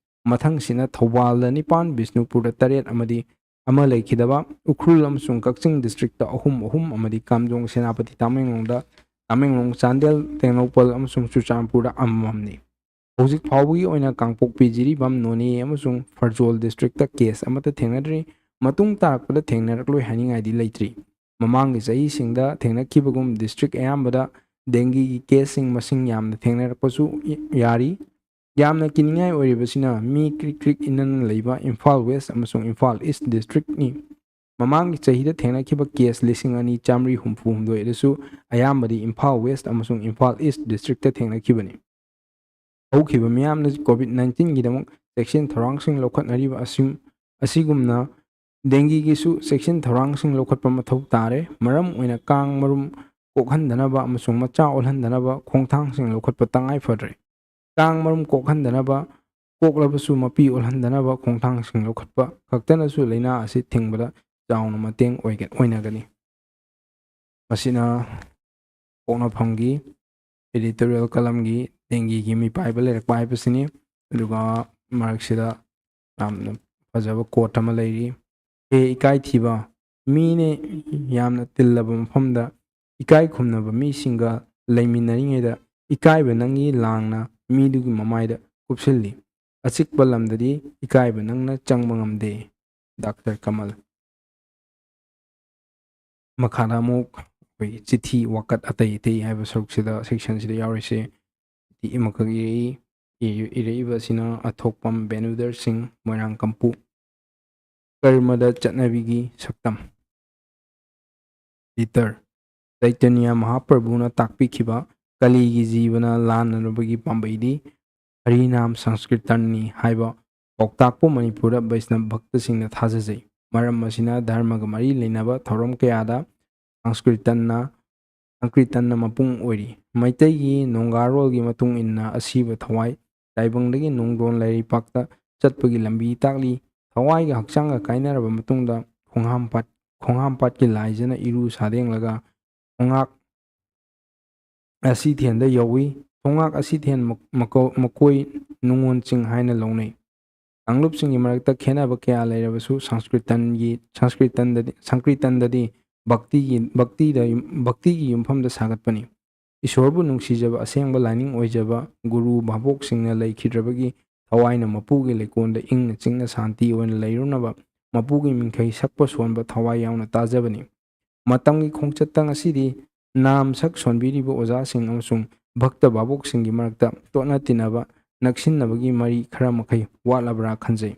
ꯃꯊꯪꯁꯤꯅ ꯊꯧꯕꯥꯜꯗ ꯅꯤꯄꯥꯟ, ꯕꯤꯁꯅꯨꯄꯨꯔꯗ ꯇꯔꯦꯠ ꯑꯃꯗꯤ ꯑꯃ ꯂꯩꯈꯤꯗꯕ, ꯎꯈ꯭ꯔꯨꯜ ꯑꯃꯁꯨꯡ ꯀꯛꯆꯤꯡ ꯗꯤꯁꯇ꯭ꯔꯤꯛꯇ ꯑꯍꯨꯝ ꯑꯍꯨꯝ ꯑꯃꯗꯤ ꯀꯥꯝꯖꯣꯡ, ꯁꯦꯅꯥꯄꯇꯤ, ꯇꯃꯦꯡꯂꯣꯡꯗ, ꯇꯃꯦꯡꯂꯣꯡ, ꯆꯥꯟꯗꯦꯜ, ꯇꯦꯡꯅꯧꯄꯜ ꯑꯃꯁꯨꯡ ꯆꯨꯔꯆꯥꯟꯄꯨꯔꯗ ꯑꯃꯃꯝꯅꯤ꯫ ꯍꯧꯖꯤꯛ ꯐꯥꯎꯕꯒꯤ ꯑꯣꯏꯅ ꯀꯥꯡꯄꯣꯛꯄꯤ, ꯖꯤꯔꯤꯕꯥꯝ, ꯅꯣꯅꯦ ꯑꯃꯁꯨꯡ ꯐꯔꯖꯣꯜ ꯗꯤꯁꯇ꯭ꯔꯤꯛꯇ ꯀꯦꯁ ꯑꯃꯠꯇ ꯊꯦꯡꯅꯗ꯭ꯔꯤ꯫ ꯃꯇꯨꯡ ꯇꯥꯔꯛꯄꯗ ꯊꯦꯡꯅꯔꯛꯂꯣꯏ ꯍꯥꯏꯅꯤꯡꯉꯥꯏꯗꯤ ꯂꯩꯇ꯭ꯔꯤ꯫ ꯃꯃꯥꯡꯒꯤ ꯆꯍꯤꯁꯤꯡꯗ ꯊꯦꯡꯅꯈꯤꯕꯒꯨꯝ ꯗꯤꯁꯇ꯭ꯔꯤꯛ ꯑꯌꯥꯝꯕꯗ ꯗꯦꯡꯒꯤꯒꯤ ꯀꯦꯁꯁꯤꯡ ꯃꯁꯤꯡ ꯌꯥꯝꯅ ꯊꯦꯡꯅꯔꯛꯄꯁꯨ ꯌꯥꯔꯤ꯫ ꯌꯥꯝꯅ ꯀꯤꯅꯤꯡꯉꯥꯏ ꯑꯣꯏꯔꯤꯕꯁꯤꯅ ꯃꯤ ꯀ꯭ꯔꯤꯛ ꯀ꯭ꯔꯤꯛ ꯏꯟꯅꯅ ꯂꯩꯕ ꯏꯝꯐꯥꯜ ꯋꯦꯁ ꯑꯃꯁꯨꯡ ꯏꯝꯐꯥꯜ ꯏꯁ ꯗꯤꯁꯇ꯭ꯔꯤꯛꯅꯤ꯫ ꯃꯃꯥꯡꯒꯤ ꯆꯍꯤꯗ ꯊꯦꯡꯅꯈꯤꯕ ꯀꯦꯁ ꯂꯤꯁꯤꯡ ꯑꯅꯤ ꯆꯥꯃꯔꯤ ꯍꯨꯝꯐꯨ ꯍꯨꯝꯗꯣꯏ ꯑꯗꯨꯁꯨ ꯑꯌꯥꯝꯕꯗꯤ ꯏꯝꯐꯥꯜ ꯋꯦꯁ ꯑꯃꯁꯨꯡ ꯏꯝꯐꯥꯜ ꯏꯁ ꯗꯤꯁꯇ꯭ꯔꯤꯛꯇ ꯊꯦꯡꯅꯈꯤꯕꯅꯤ꯫ ꯍꯧꯈꯤꯕ ꯃꯤꯌꯥꯝꯅ ꯀꯣꯚꯤꯗ ꯅꯥꯏꯟꯇꯤꯟꯒꯤꯗꯃꯛ ꯆꯦꯛꯁꯤꯟ ꯊꯧꯔꯥꯡꯁꯤꯡ ꯂꯧꯈꯠꯅꯔꯤꯕ ꯑꯁꯤ, ꯑꯁꯤꯒꯨꯝꯅ ꯗꯦꯡꯒꯤꯒꯤꯁꯨ ꯆꯦꯛꯁꯤꯟ ꯊꯧꯔꯥꯡꯁꯤꯡ ꯂꯧꯈꯠꯄ ꯃꯊꯧ ꯇꯥꯔꯦ꯫ ꯃꯔꯝ ꯑꯣꯏꯅ ꯀꯥꯡ ꯃꯔꯨꯝ ꯀꯣꯛꯍꯟꯗꯅꯕ ꯑꯃꯁꯨꯡ ꯃꯆꯥ ꯑꯣꯜꯍꯟꯗꯅꯕ ꯈꯣꯡꯊꯥꯡꯁꯤꯡ ꯂꯧꯈꯠꯄ ꯇꯉꯥꯏ ꯐꯗ꯭ꯔꯦ꯫ ꯀꯥꯡ ꯃꯔꯨꯝ ꯀꯣꯛꯍꯟꯗꯅꯕ, ꯀꯣꯛꯂꯕꯁꯨ ꯃꯄꯤ ꯑꯣꯜꯍꯟꯗꯅꯕ ꯈꯣꯡꯊꯥꯡꯁꯤꯡ ꯂꯧꯈꯠꯄ ꯈꯛꯇꯅꯁꯨ ꯂꯥꯏꯅꯥ ꯑꯁꯤ ꯊꯤꯡꯕꯗ ꯆꯥꯎꯅ ꯃꯇꯦꯡ ꯑꯣꯏꯒ-, ꯑꯣꯏꯅꯒꯅꯤ꯫ ꯃꯁꯤꯅ ꯄꯣꯛꯅꯐꯝꯒꯤ editorial columnꯒꯤ ꯗꯦꯡꯒꯤꯒꯤ ꯃꯤꯄꯥꯏꯕ ꯂꯩꯔꯛꯄ ꯍꯥꯏꯕꯁꯤꯅꯤ꯫ ꯑꯗꯨꯒ ꯃꯔꯛꯁꯤꯗ ꯌꯥꯝꯅ ꯐꯖꯕ quote ꯑꯃ ꯂꯩꯔꯤ꯫ "ꯍꯦ ꯏꯀꯥꯏꯊꯤꯕ, ꯃꯤꯅ ꯌꯥꯝꯅ ꯇꯤꯜꯂꯕ ꯃꯐꯝꯗ ꯏꯀꯥꯏ ꯈꯨꯝꯅꯕ ꯃꯤꯁꯤꯡꯒ ꯂꯩꯃꯤꯟꯅꯔꯤꯉꯩꯗ ꯏꯀꯥꯏꯕ ꯅꯪꯒꯤ ꯂꯥꯡꯅ ꯃꯤꯗꯨꯒꯤ ꯃꯃꯥꯏꯗ ꯀꯨꯞꯁꯤꯜꯂꯤ꯫ ꯑꯆꯤꯛꯄ ꯂꯝꯗꯗꯤ ꯏꯀꯥꯏꯕ ꯅꯪꯅ ꯆꯪꯕ ꯉꯝꯗꯦ꯫ ꯗꯥꯛꯇꯔ ꯀꯃꯜ꯫ ꯃꯈꯥꯗ ꯑꯃꯨꯛ ꯑꯩꯈꯣꯏꯒꯤ ꯆꯤꯊꯤ ꯋꯥꯀꯠ ꯑꯇꯩ ꯑꯇꯩ ꯍꯥꯏꯕ ꯁꯔꯨꯛꯁꯤꯗ, ꯁꯦꯛꯁꯟꯁꯤꯗ ꯌꯥꯎꯔꯤꯁꯦ꯫ ꯆꯤꯊꯤ ꯑꯃꯈꯛ ꯏꯔꯛꯏ꯫ ꯏ-, ꯏꯔꯛꯏꯕ ꯑꯁꯤꯅ ꯑꯊꯣꯛꯄꯝ ꯕꯦꯅꯨꯗꯔ ꯁꯤꯡ, ꯃꯣꯏꯔꯥꯡ ꯀꯝꯄꯨ꯫ ꯀꯔꯃꯗ ꯆꯠꯅꯕꯤꯒꯤ ꯁꯛꯇꯝ꯫ ꯂꯤꯇꯔ꯫ ꯆꯩꯇꯟꯌ ꯃꯍꯥꯄ꯭ꯔꯚꯨꯅ ꯇꯥꯛꯄꯤꯈꯤꯕ ꯀꯂꯤꯒꯤ ꯖꯤꯕꯅ ꯂꯥꯟꯅꯅꯕꯒꯤ ꯄꯥꯝꯕꯩꯗꯤ ꯍꯔꯤꯅꯥꯝ ꯁꯪꯁꯀ꯭ꯔꯤꯇꯟꯅꯤ ꯍꯥꯏꯕ ꯄꯥꯎꯇꯥꯛꯄꯨ ꯃꯅꯤꯄꯨꯔꯗ ꯕꯩꯁꯅꯕ ꯚꯛꯇꯁꯤꯡꯅ ꯊꯥꯖꯖꯩ꯫ ꯃꯔꯝ ꯑꯁꯤꯅ ꯙꯔꯃꯒ ꯃꯔꯤ ꯂꯩꯅꯕ ꯊꯧꯔꯝ ꯀꯌꯥꯗ ꯁꯪꯁꯀ꯭ꯔꯤꯇꯟꯅ, ꯁꯪꯀ꯭ꯔꯤꯇꯟꯅ ꯃꯄꯨꯡ ꯑꯣꯏꯔꯤ꯫ ꯃꯩꯇꯩꯒꯤ ꯅꯣꯡꯒꯥꯔꯣꯜꯒꯤ ꯃꯇꯨꯡ ꯏꯟꯅ ꯑꯁꯤꯕ ꯊꯋꯥꯏ ꯇꯥꯏꯕꯪꯗꯒꯤ ꯅꯣꯡꯗꯣꯟ ꯂꯥꯏꯔꯩꯄꯥꯛꯇ ꯆꯠꯄꯒꯤ ꯂꯝꯕꯤ ꯇꯥꯛꯂꯤ꯫ ꯊꯋꯥꯏꯒ ꯍꯛꯆꯥꯡꯒ ꯀꯥꯏꯅꯔꯕ ꯃꯇꯨꯡꯗ ꯈꯣꯡꯍꯥꯝꯄꯥꯠ, ꯈꯣꯡꯍꯥꯝꯄꯥꯠꯀꯤ ꯂꯥꯏꯖꯅ ꯏꯔꯨ ꯁꯥꯗꯦꯡꯂꯒ ꯈꯣꯡꯉꯥꯛ ꯑꯁꯤꯊꯦꯟꯗ ꯌꯧꯏ꯫ ꯈꯣꯡꯉꯥꯛ ꯑꯁꯤꯊꯦꯟ ꯃ-, ꯃꯀꯣ-, ꯃꯀꯣꯏ ꯅꯨꯡꯉꯣꯟ ꯆꯤꯡ ꯍꯥꯏꯅ ꯂꯧꯅꯩ꯫ ꯀꯥꯡꯂꯨꯞꯁꯤꯡꯒꯤ ꯃꯔꯛꯇ ꯈꯦꯠꯅꯕ ꯀꯌꯥ ꯂꯩꯔꯕꯁꯨ ꯁꯪꯁꯀ꯭ꯔꯤꯇꯟꯒꯤ, ꯁꯪꯁꯀ꯭ꯔꯤꯇꯟꯗꯗꯤ, ꯁꯪꯀ꯭ꯔꯤꯇꯟꯗꯗꯤ ꯚꯛꯇꯤꯒꯤ, ꯚꯛꯇꯤꯗ ꯌꯨꯝ-, ꯚꯛꯇꯤꯒꯤ ꯌꯨꯝꯐꯝꯗ ꯁꯥꯒꯠꯄꯅꯤ꯫ ꯏꯁꯣꯔꯕꯨ ꯅꯨꯡꯁꯤꯖꯕ ꯑꯁꯦꯡꯕ ꯂꯥꯏꯅꯤꯡ ꯑꯣꯏꯖꯕ ꯒꯨꯔꯨ ꯚꯥꯕꯣꯛꯁꯤꯡꯅ ꯂꯩꯈꯤꯗ꯭ꯔꯕꯒꯤ ꯊꯋꯥꯏꯅ ꯃꯄꯨꯒꯤ ꯂꯩꯀꯣꯜꯗ ꯏꯪꯅ ꯆꯤꯛꯅ ꯁꯥꯟꯇꯤ ꯑꯣꯏꯅ ꯂꯩꯔꯨꯅꯕ ꯃꯄꯨꯒꯤ ꯃꯤꯡꯈꯩ ꯁꯛꯄ ꯁꯣꯟꯕ ꯊꯋꯥꯏ ꯌꯥꯎꯅ ꯇꯥꯖꯕꯅꯤ꯫ ꯃꯇꯝꯒꯤ ꯈꯣꯡꯆꯠꯇ ꯉꯁꯤꯗꯤ ꯅꯥꯝ ꯁꯛ ꯁꯣꯟꯕꯤꯔꯤꯕ ꯑꯣꯖꯥꯁꯤꯡ ꯑꯃꯁꯨꯡ ꯚꯛꯇ ꯚꯥꯕꯣꯛꯁꯤꯡꯒꯤ ꯃꯔꯛꯇ ꯇꯣꯠꯅ ꯇꯤꯟꯅꯕ, ꯅꯛꯁꯤꯟꯅꯕꯒꯤ ꯃꯔꯤ ꯈꯔ ꯃꯈꯩ ꯋꯥꯠꯂꯕ꯭ꯔꯥ ꯈꯟꯖꯩ꯫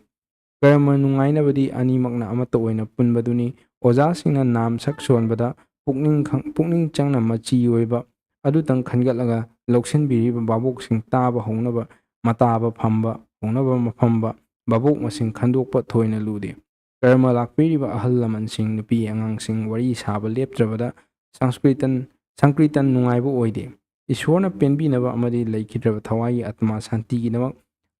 ꯀꯔꯝꯅ ꯅꯨꯡꯉꯥꯏꯅꯕꯗꯤ ꯑꯅꯤꯃꯛꯅ ꯑꯃꯠꯇ ꯑꯣꯏꯅ ꯄꯨꯟꯕꯗꯨꯅꯤ꯫ ꯑꯣꯖꯥꯁꯤꯡꯅ ꯅꯥꯝ ꯁꯛ ꯁꯣꯟꯕꯗ ꯄꯨꯛꯅꯤꯡ ꯈꯪ-, ꯄꯨꯛꯅꯤꯡ ꯆꯪꯅ ꯃꯆꯤ ꯑꯣꯏꯕ ꯑꯗꯨꯇꯪ ꯈꯟꯒꯠꯂꯒ ꯂꯧꯁꯤꯟꯕꯤꯔꯤꯕ ꯚꯥꯕꯣꯛꯁꯤꯡ ꯇꯥꯕ ꯍꯧꯅꯕ, ꯃꯇꯥꯕ ꯐꯝꯕ ꯍꯧꯅꯕ ꯃꯐꯝꯕ ꯚꯥꯕꯣꯛ ꯃꯁꯤꯡ ꯈꯟꯗꯣꯛꯄ ꯊꯣꯏꯅ ꯂꯨꯗꯦ꯫ ꯀꯔꯃ ꯂꯥꯛꯄꯤꯔꯤꯕ ꯑꯍꯜ ꯂꯃꯟꯁꯤꯡ, ꯅꯨꯄꯤ ꯑꯉꯥꯡꯁꯤꯡ ꯋꯥꯔꯤ ꯁꯥꯕ ꯂꯦꯞꯇ꯭ꯔꯕꯗ ꯁꯪꯁꯀ꯭ꯔꯤꯇꯟ, ꯁꯪꯀ꯭ꯔꯤꯇꯟ ꯅꯨꯡꯉꯥꯏꯕ ꯑꯣꯏꯗꯦ꯫ ꯏꯁꯣꯔꯅ ꯄꯦꯟꯕꯤꯅꯕ ꯑꯃꯗꯤ ꯂꯩꯈꯤꯗ꯭ꯔꯕ ꯊꯋꯥꯏꯒꯤ ꯑꯥꯇꯃꯥ ꯁꯥꯟꯇꯤꯒꯤꯗꯃꯛ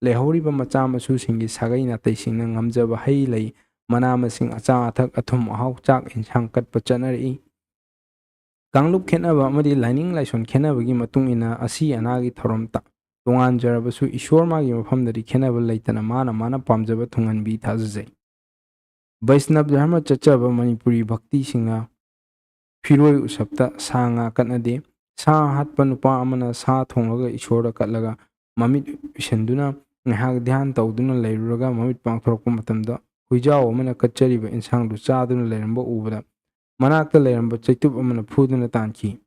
ꯂꯩꯍꯧꯔꯤꯕ ꯃꯆꯥ ꯃꯁꯨꯁꯤꯡꯒꯤ ꯁꯥꯒꯩ ꯅꯥꯇꯩꯁꯤꯡꯅ ꯉꯝꯖꯕ ꯍꯩ ꯂꯩ, ꯃꯅꯥ ꯃꯁꯤꯡ, ꯑꯆꯥ ꯑꯊꯛ, ꯑꯊꯨꯝ ꯑꯍꯥꯎ, ꯆꯥꯛ ꯏꯟꯁꯥꯡ ꯀꯠꯄ ꯆꯠꯅꯔꯛꯏ꯫ ꯀꯥꯡꯂꯨꯞ ꯈꯦꯠꯅꯕ ꯑꯃꯗꯤ ꯂꯥꯏꯅꯤꯡ ꯂꯥꯏꯁꯣꯟ ꯈꯦꯠꯅꯕꯒꯤ ꯃꯇꯨꯡ ꯏꯟꯅ ꯑꯁꯤ ꯑꯅꯥꯒꯤ ꯊꯧꯔꯝ ꯇ-, ꯇꯣꯉꯥꯟꯖꯔꯕꯁꯨ ꯏꯁꯣꯔ ꯃꯥꯒꯤ ꯃꯐꯝꯗꯗꯤ ꯈꯦꯠꯅꯕ ꯂꯩꯇꯅ ꯃꯥꯅ ꯃꯥꯅ ꯄꯥꯝꯖꯕ ꯊꯨꯡꯍꯟꯕꯤ ꯊꯥꯖꯖꯩ꯫ ꯕꯩꯁꯅꯕ ꯙꯔꯃ ꯆꯠꯆꯕ ꯃꯅꯤꯄꯨꯔꯤ ꯚꯛꯇꯤꯁꯤꯡꯅ ꯐꯤꯔꯣꯏ ꯎꯁꯞꯇ ꯁꯥ ꯉꯥ ꯀꯠꯅꯗꯦ꯫ ꯁꯥ ꯍꯥꯠꯄ ꯅꯨꯄꯥ ꯑꯃꯅ ꯁꯥ ꯊꯣꯡꯂꯒ ꯏꯁꯣꯔꯗ ꯀꯠꯂꯒ ꯃꯃꯤꯠ ꯎꯏꯁꯤꯟꯗꯨꯅ ꯉꯥꯏꯍꯥꯛ ꯙ꯭ꯌꯥꯟ ꯇꯧꯗꯨꯅ ꯂꯩꯔꯨꯔꯒ ꯃꯃꯤꯠ ꯄꯥꯡꯊꯣꯔꯛꯄ ꯃꯇꯝꯗ ꯍꯨꯏꯖꯥꯎ ꯑꯃꯅ ꯀꯠꯆꯔꯤꯕ ꯏꯟꯁꯥꯡꯗꯨ ꯆꯥꯗꯨꯅ ꯂꯩꯔꯝꯕ ꯎꯕꯗ ꯃꯅꯥꯛꯇ ꯂꯩꯔꯝꯕ ꯆꯩꯇꯨꯞ ꯑꯃꯅ ꯐꯨꯗꯨꯅ ꯇꯥꯟꯈꯤ꯫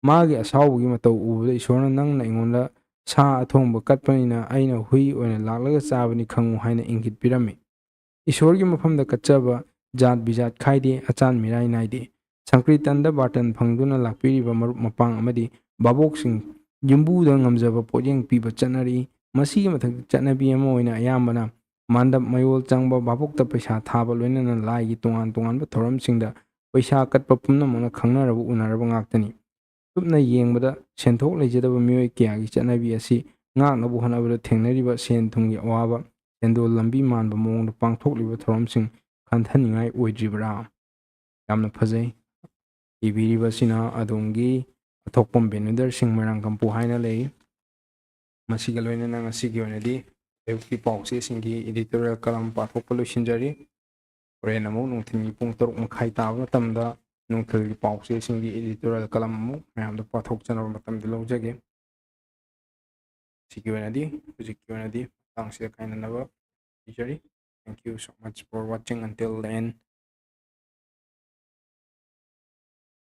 ꯃꯥꯒꯤ ꯑꯁꯥꯎꯕꯒꯤ ꯃꯇꯧ ꯎꯕꯗ ꯏꯁꯣꯔꯅ "ꯅꯪꯅ ꯑꯩꯉꯣꯟꯗ ꯁꯥ ꯑꯊꯣꯡꯕ ꯀꯠꯄꯅꯤꯅ ꯑꯩꯅ ꯍꯨꯏ ꯑꯣꯏꯅ ꯂꯥꯛꯂꯒ ꯆꯥꯕꯅꯤ ꯈꯪꯉꯨ" ꯍꯥꯏꯅ ꯏꯪꯒꯤꯠ ꯄꯤꯔꯝꯃꯤ꯫ ꯏꯁꯣꯔꯒꯤ ꯃꯐꯝꯗ ꯀꯠꯆꯕ ꯖꯥꯠ ꯕꯤꯖꯥꯠ ꯈꯥꯏꯗꯦ, ꯑꯆꯥꯟ ꯃꯤꯔꯥꯏ ꯅꯥꯏꯗꯦ꯫ ꯁꯪꯀ꯭ꯔꯤꯇꯟꯗ ꯕꯥꯔꯇꯟ ꯐꯪꯗꯨꯅ ꯂꯥꯛꯄꯤꯔꯤꯕ ꯃꯔꯨꯞ ꯃꯄꯥꯡ ꯑꯃꯗꯤ ꯚꯥꯕꯣꯛꯁꯤꯡ ꯌꯨꯝꯕꯨꯗ ꯉꯝꯖꯕ ꯄꯣꯠꯌꯦꯡ ꯄꯤꯕ ꯆꯠꯅꯔꯛꯏ꯫ ꯃꯁꯤꯒꯤ ꯃꯊꯛꯇ ꯆꯠꯅꯕꯤ ꯑꯃ ꯑꯣꯏꯅ ꯑꯌꯥꯝꯕꯅ ꯃꯥꯟꯗꯞ ꯃꯌꯣꯜ ꯆꯪꯕ, ꯚꯥꯕꯣꯛꯇ ꯄꯩꯁꯥ ꯊꯥꯕ, ꯂꯣꯏꯅꯅ ꯂꯥꯏꯒꯤ ꯇꯣꯉꯥꯟ ꯇꯣꯉꯥꯟꯕ ꯊꯧꯔꯝꯁꯤꯡꯗ ꯄꯩꯁꯥ ꯀꯠꯄ ꯄꯨꯝꯅꯃꯛꯅ ꯈꯪꯅꯔꯕ ꯎꯅꯔꯕ ꯉꯥꯛꯇꯅꯤ꯫ ꯀꯨꯞꯅ ꯌꯦꯡꯕꯗ ꯁꯦꯟꯊꯣꯛ ꯂꯩꯖꯗꯕ ꯃꯤꯑꯣꯏ ꯀꯌꯥꯒꯤ ꯆꯠꯅꯕꯤ ꯑꯁꯤ ꯉꯥꯛꯅꯕ ꯍꯣꯠꯅꯕꯗ ꯊꯦꯡꯅꯔꯤꯕ ꯁꯦꯟ ꯊꯨꯝꯒꯤ ꯑꯋꯥꯕ, ꯁꯦꯟꯗꯣꯜ ꯂꯝꯕꯤ ꯃꯥꯟꯕ ꯃꯑꯣꯡꯗ ꯄꯥꯡꯊꯣꯛꯂꯤꯕ ꯊꯧꯔꯝꯁꯤꯡ ꯈꯟꯊꯅꯤꯡꯉꯥꯏ ꯑꯣꯏꯗ꯭ꯔꯤꯕ꯭ꯔꯥ? ꯌꯥꯝꯅ ꯐꯖꯩ꯫ ꯏꯕꯤꯔꯤꯕꯁꯤꯅ ꯑꯗꯣꯝꯒꯤ ꯑꯊꯣꯛꯄꯝ ꯕꯦꯅꯨꯗꯔ ꯁꯤꯡ ꯃꯣꯏꯔꯥꯡꯀꯝꯄꯨ ꯍꯥꯏꯅ ꯂꯩ꯫ ꯃꯁꯤꯒ ꯂꯣꯏꯅꯅ ꯉꯁꯤꯒꯤ ꯑꯣꯏꯅꯗꯤ ꯑꯌꯨꯛꯀꯤ ꯄꯥꯎꯆꯦꯁꯤꯡꯒꯤ editorial column ꯄꯥꯊꯣꯛꯄ ꯂꯣꯏꯁꯤꯟꯖꯔꯤ꯫ ꯍꯣꯔꯦꯟ ꯑꯃꯨꯛ ꯅꯨꯡꯊꯤꯜꯒꯤ ꯄꯨꯡ ꯇꯔꯨꯛ ꯃꯈꯥꯏ ꯇꯥꯕ ꯃꯇꯝꯗ ꯅꯨꯡꯊꯤꯜꯒꯤ ꯄꯥꯎꯆꯦꯁꯤꯡꯒꯤ editorial column ꯑꯃꯨꯛ ꯃꯌꯥꯝꯗ ꯄꯥꯊꯣꯛꯆꯅꯕ ꯃꯇꯝꯗꯤ ꯂꯧꯖꯒꯦ꯫ ꯁꯤꯒꯤ ꯑꯣꯏꯅꯗꯤ, ꯍꯧꯖꯤꯛꯀꯤ ꯑꯣꯏꯅꯗꯤ ꯃꯇꯥꯡꯁꯤꯗ ꯀꯥꯏꯅꯅꯕ ꯄꯤꯖꯔꯤ꯫ Thank you so much for watching until the end.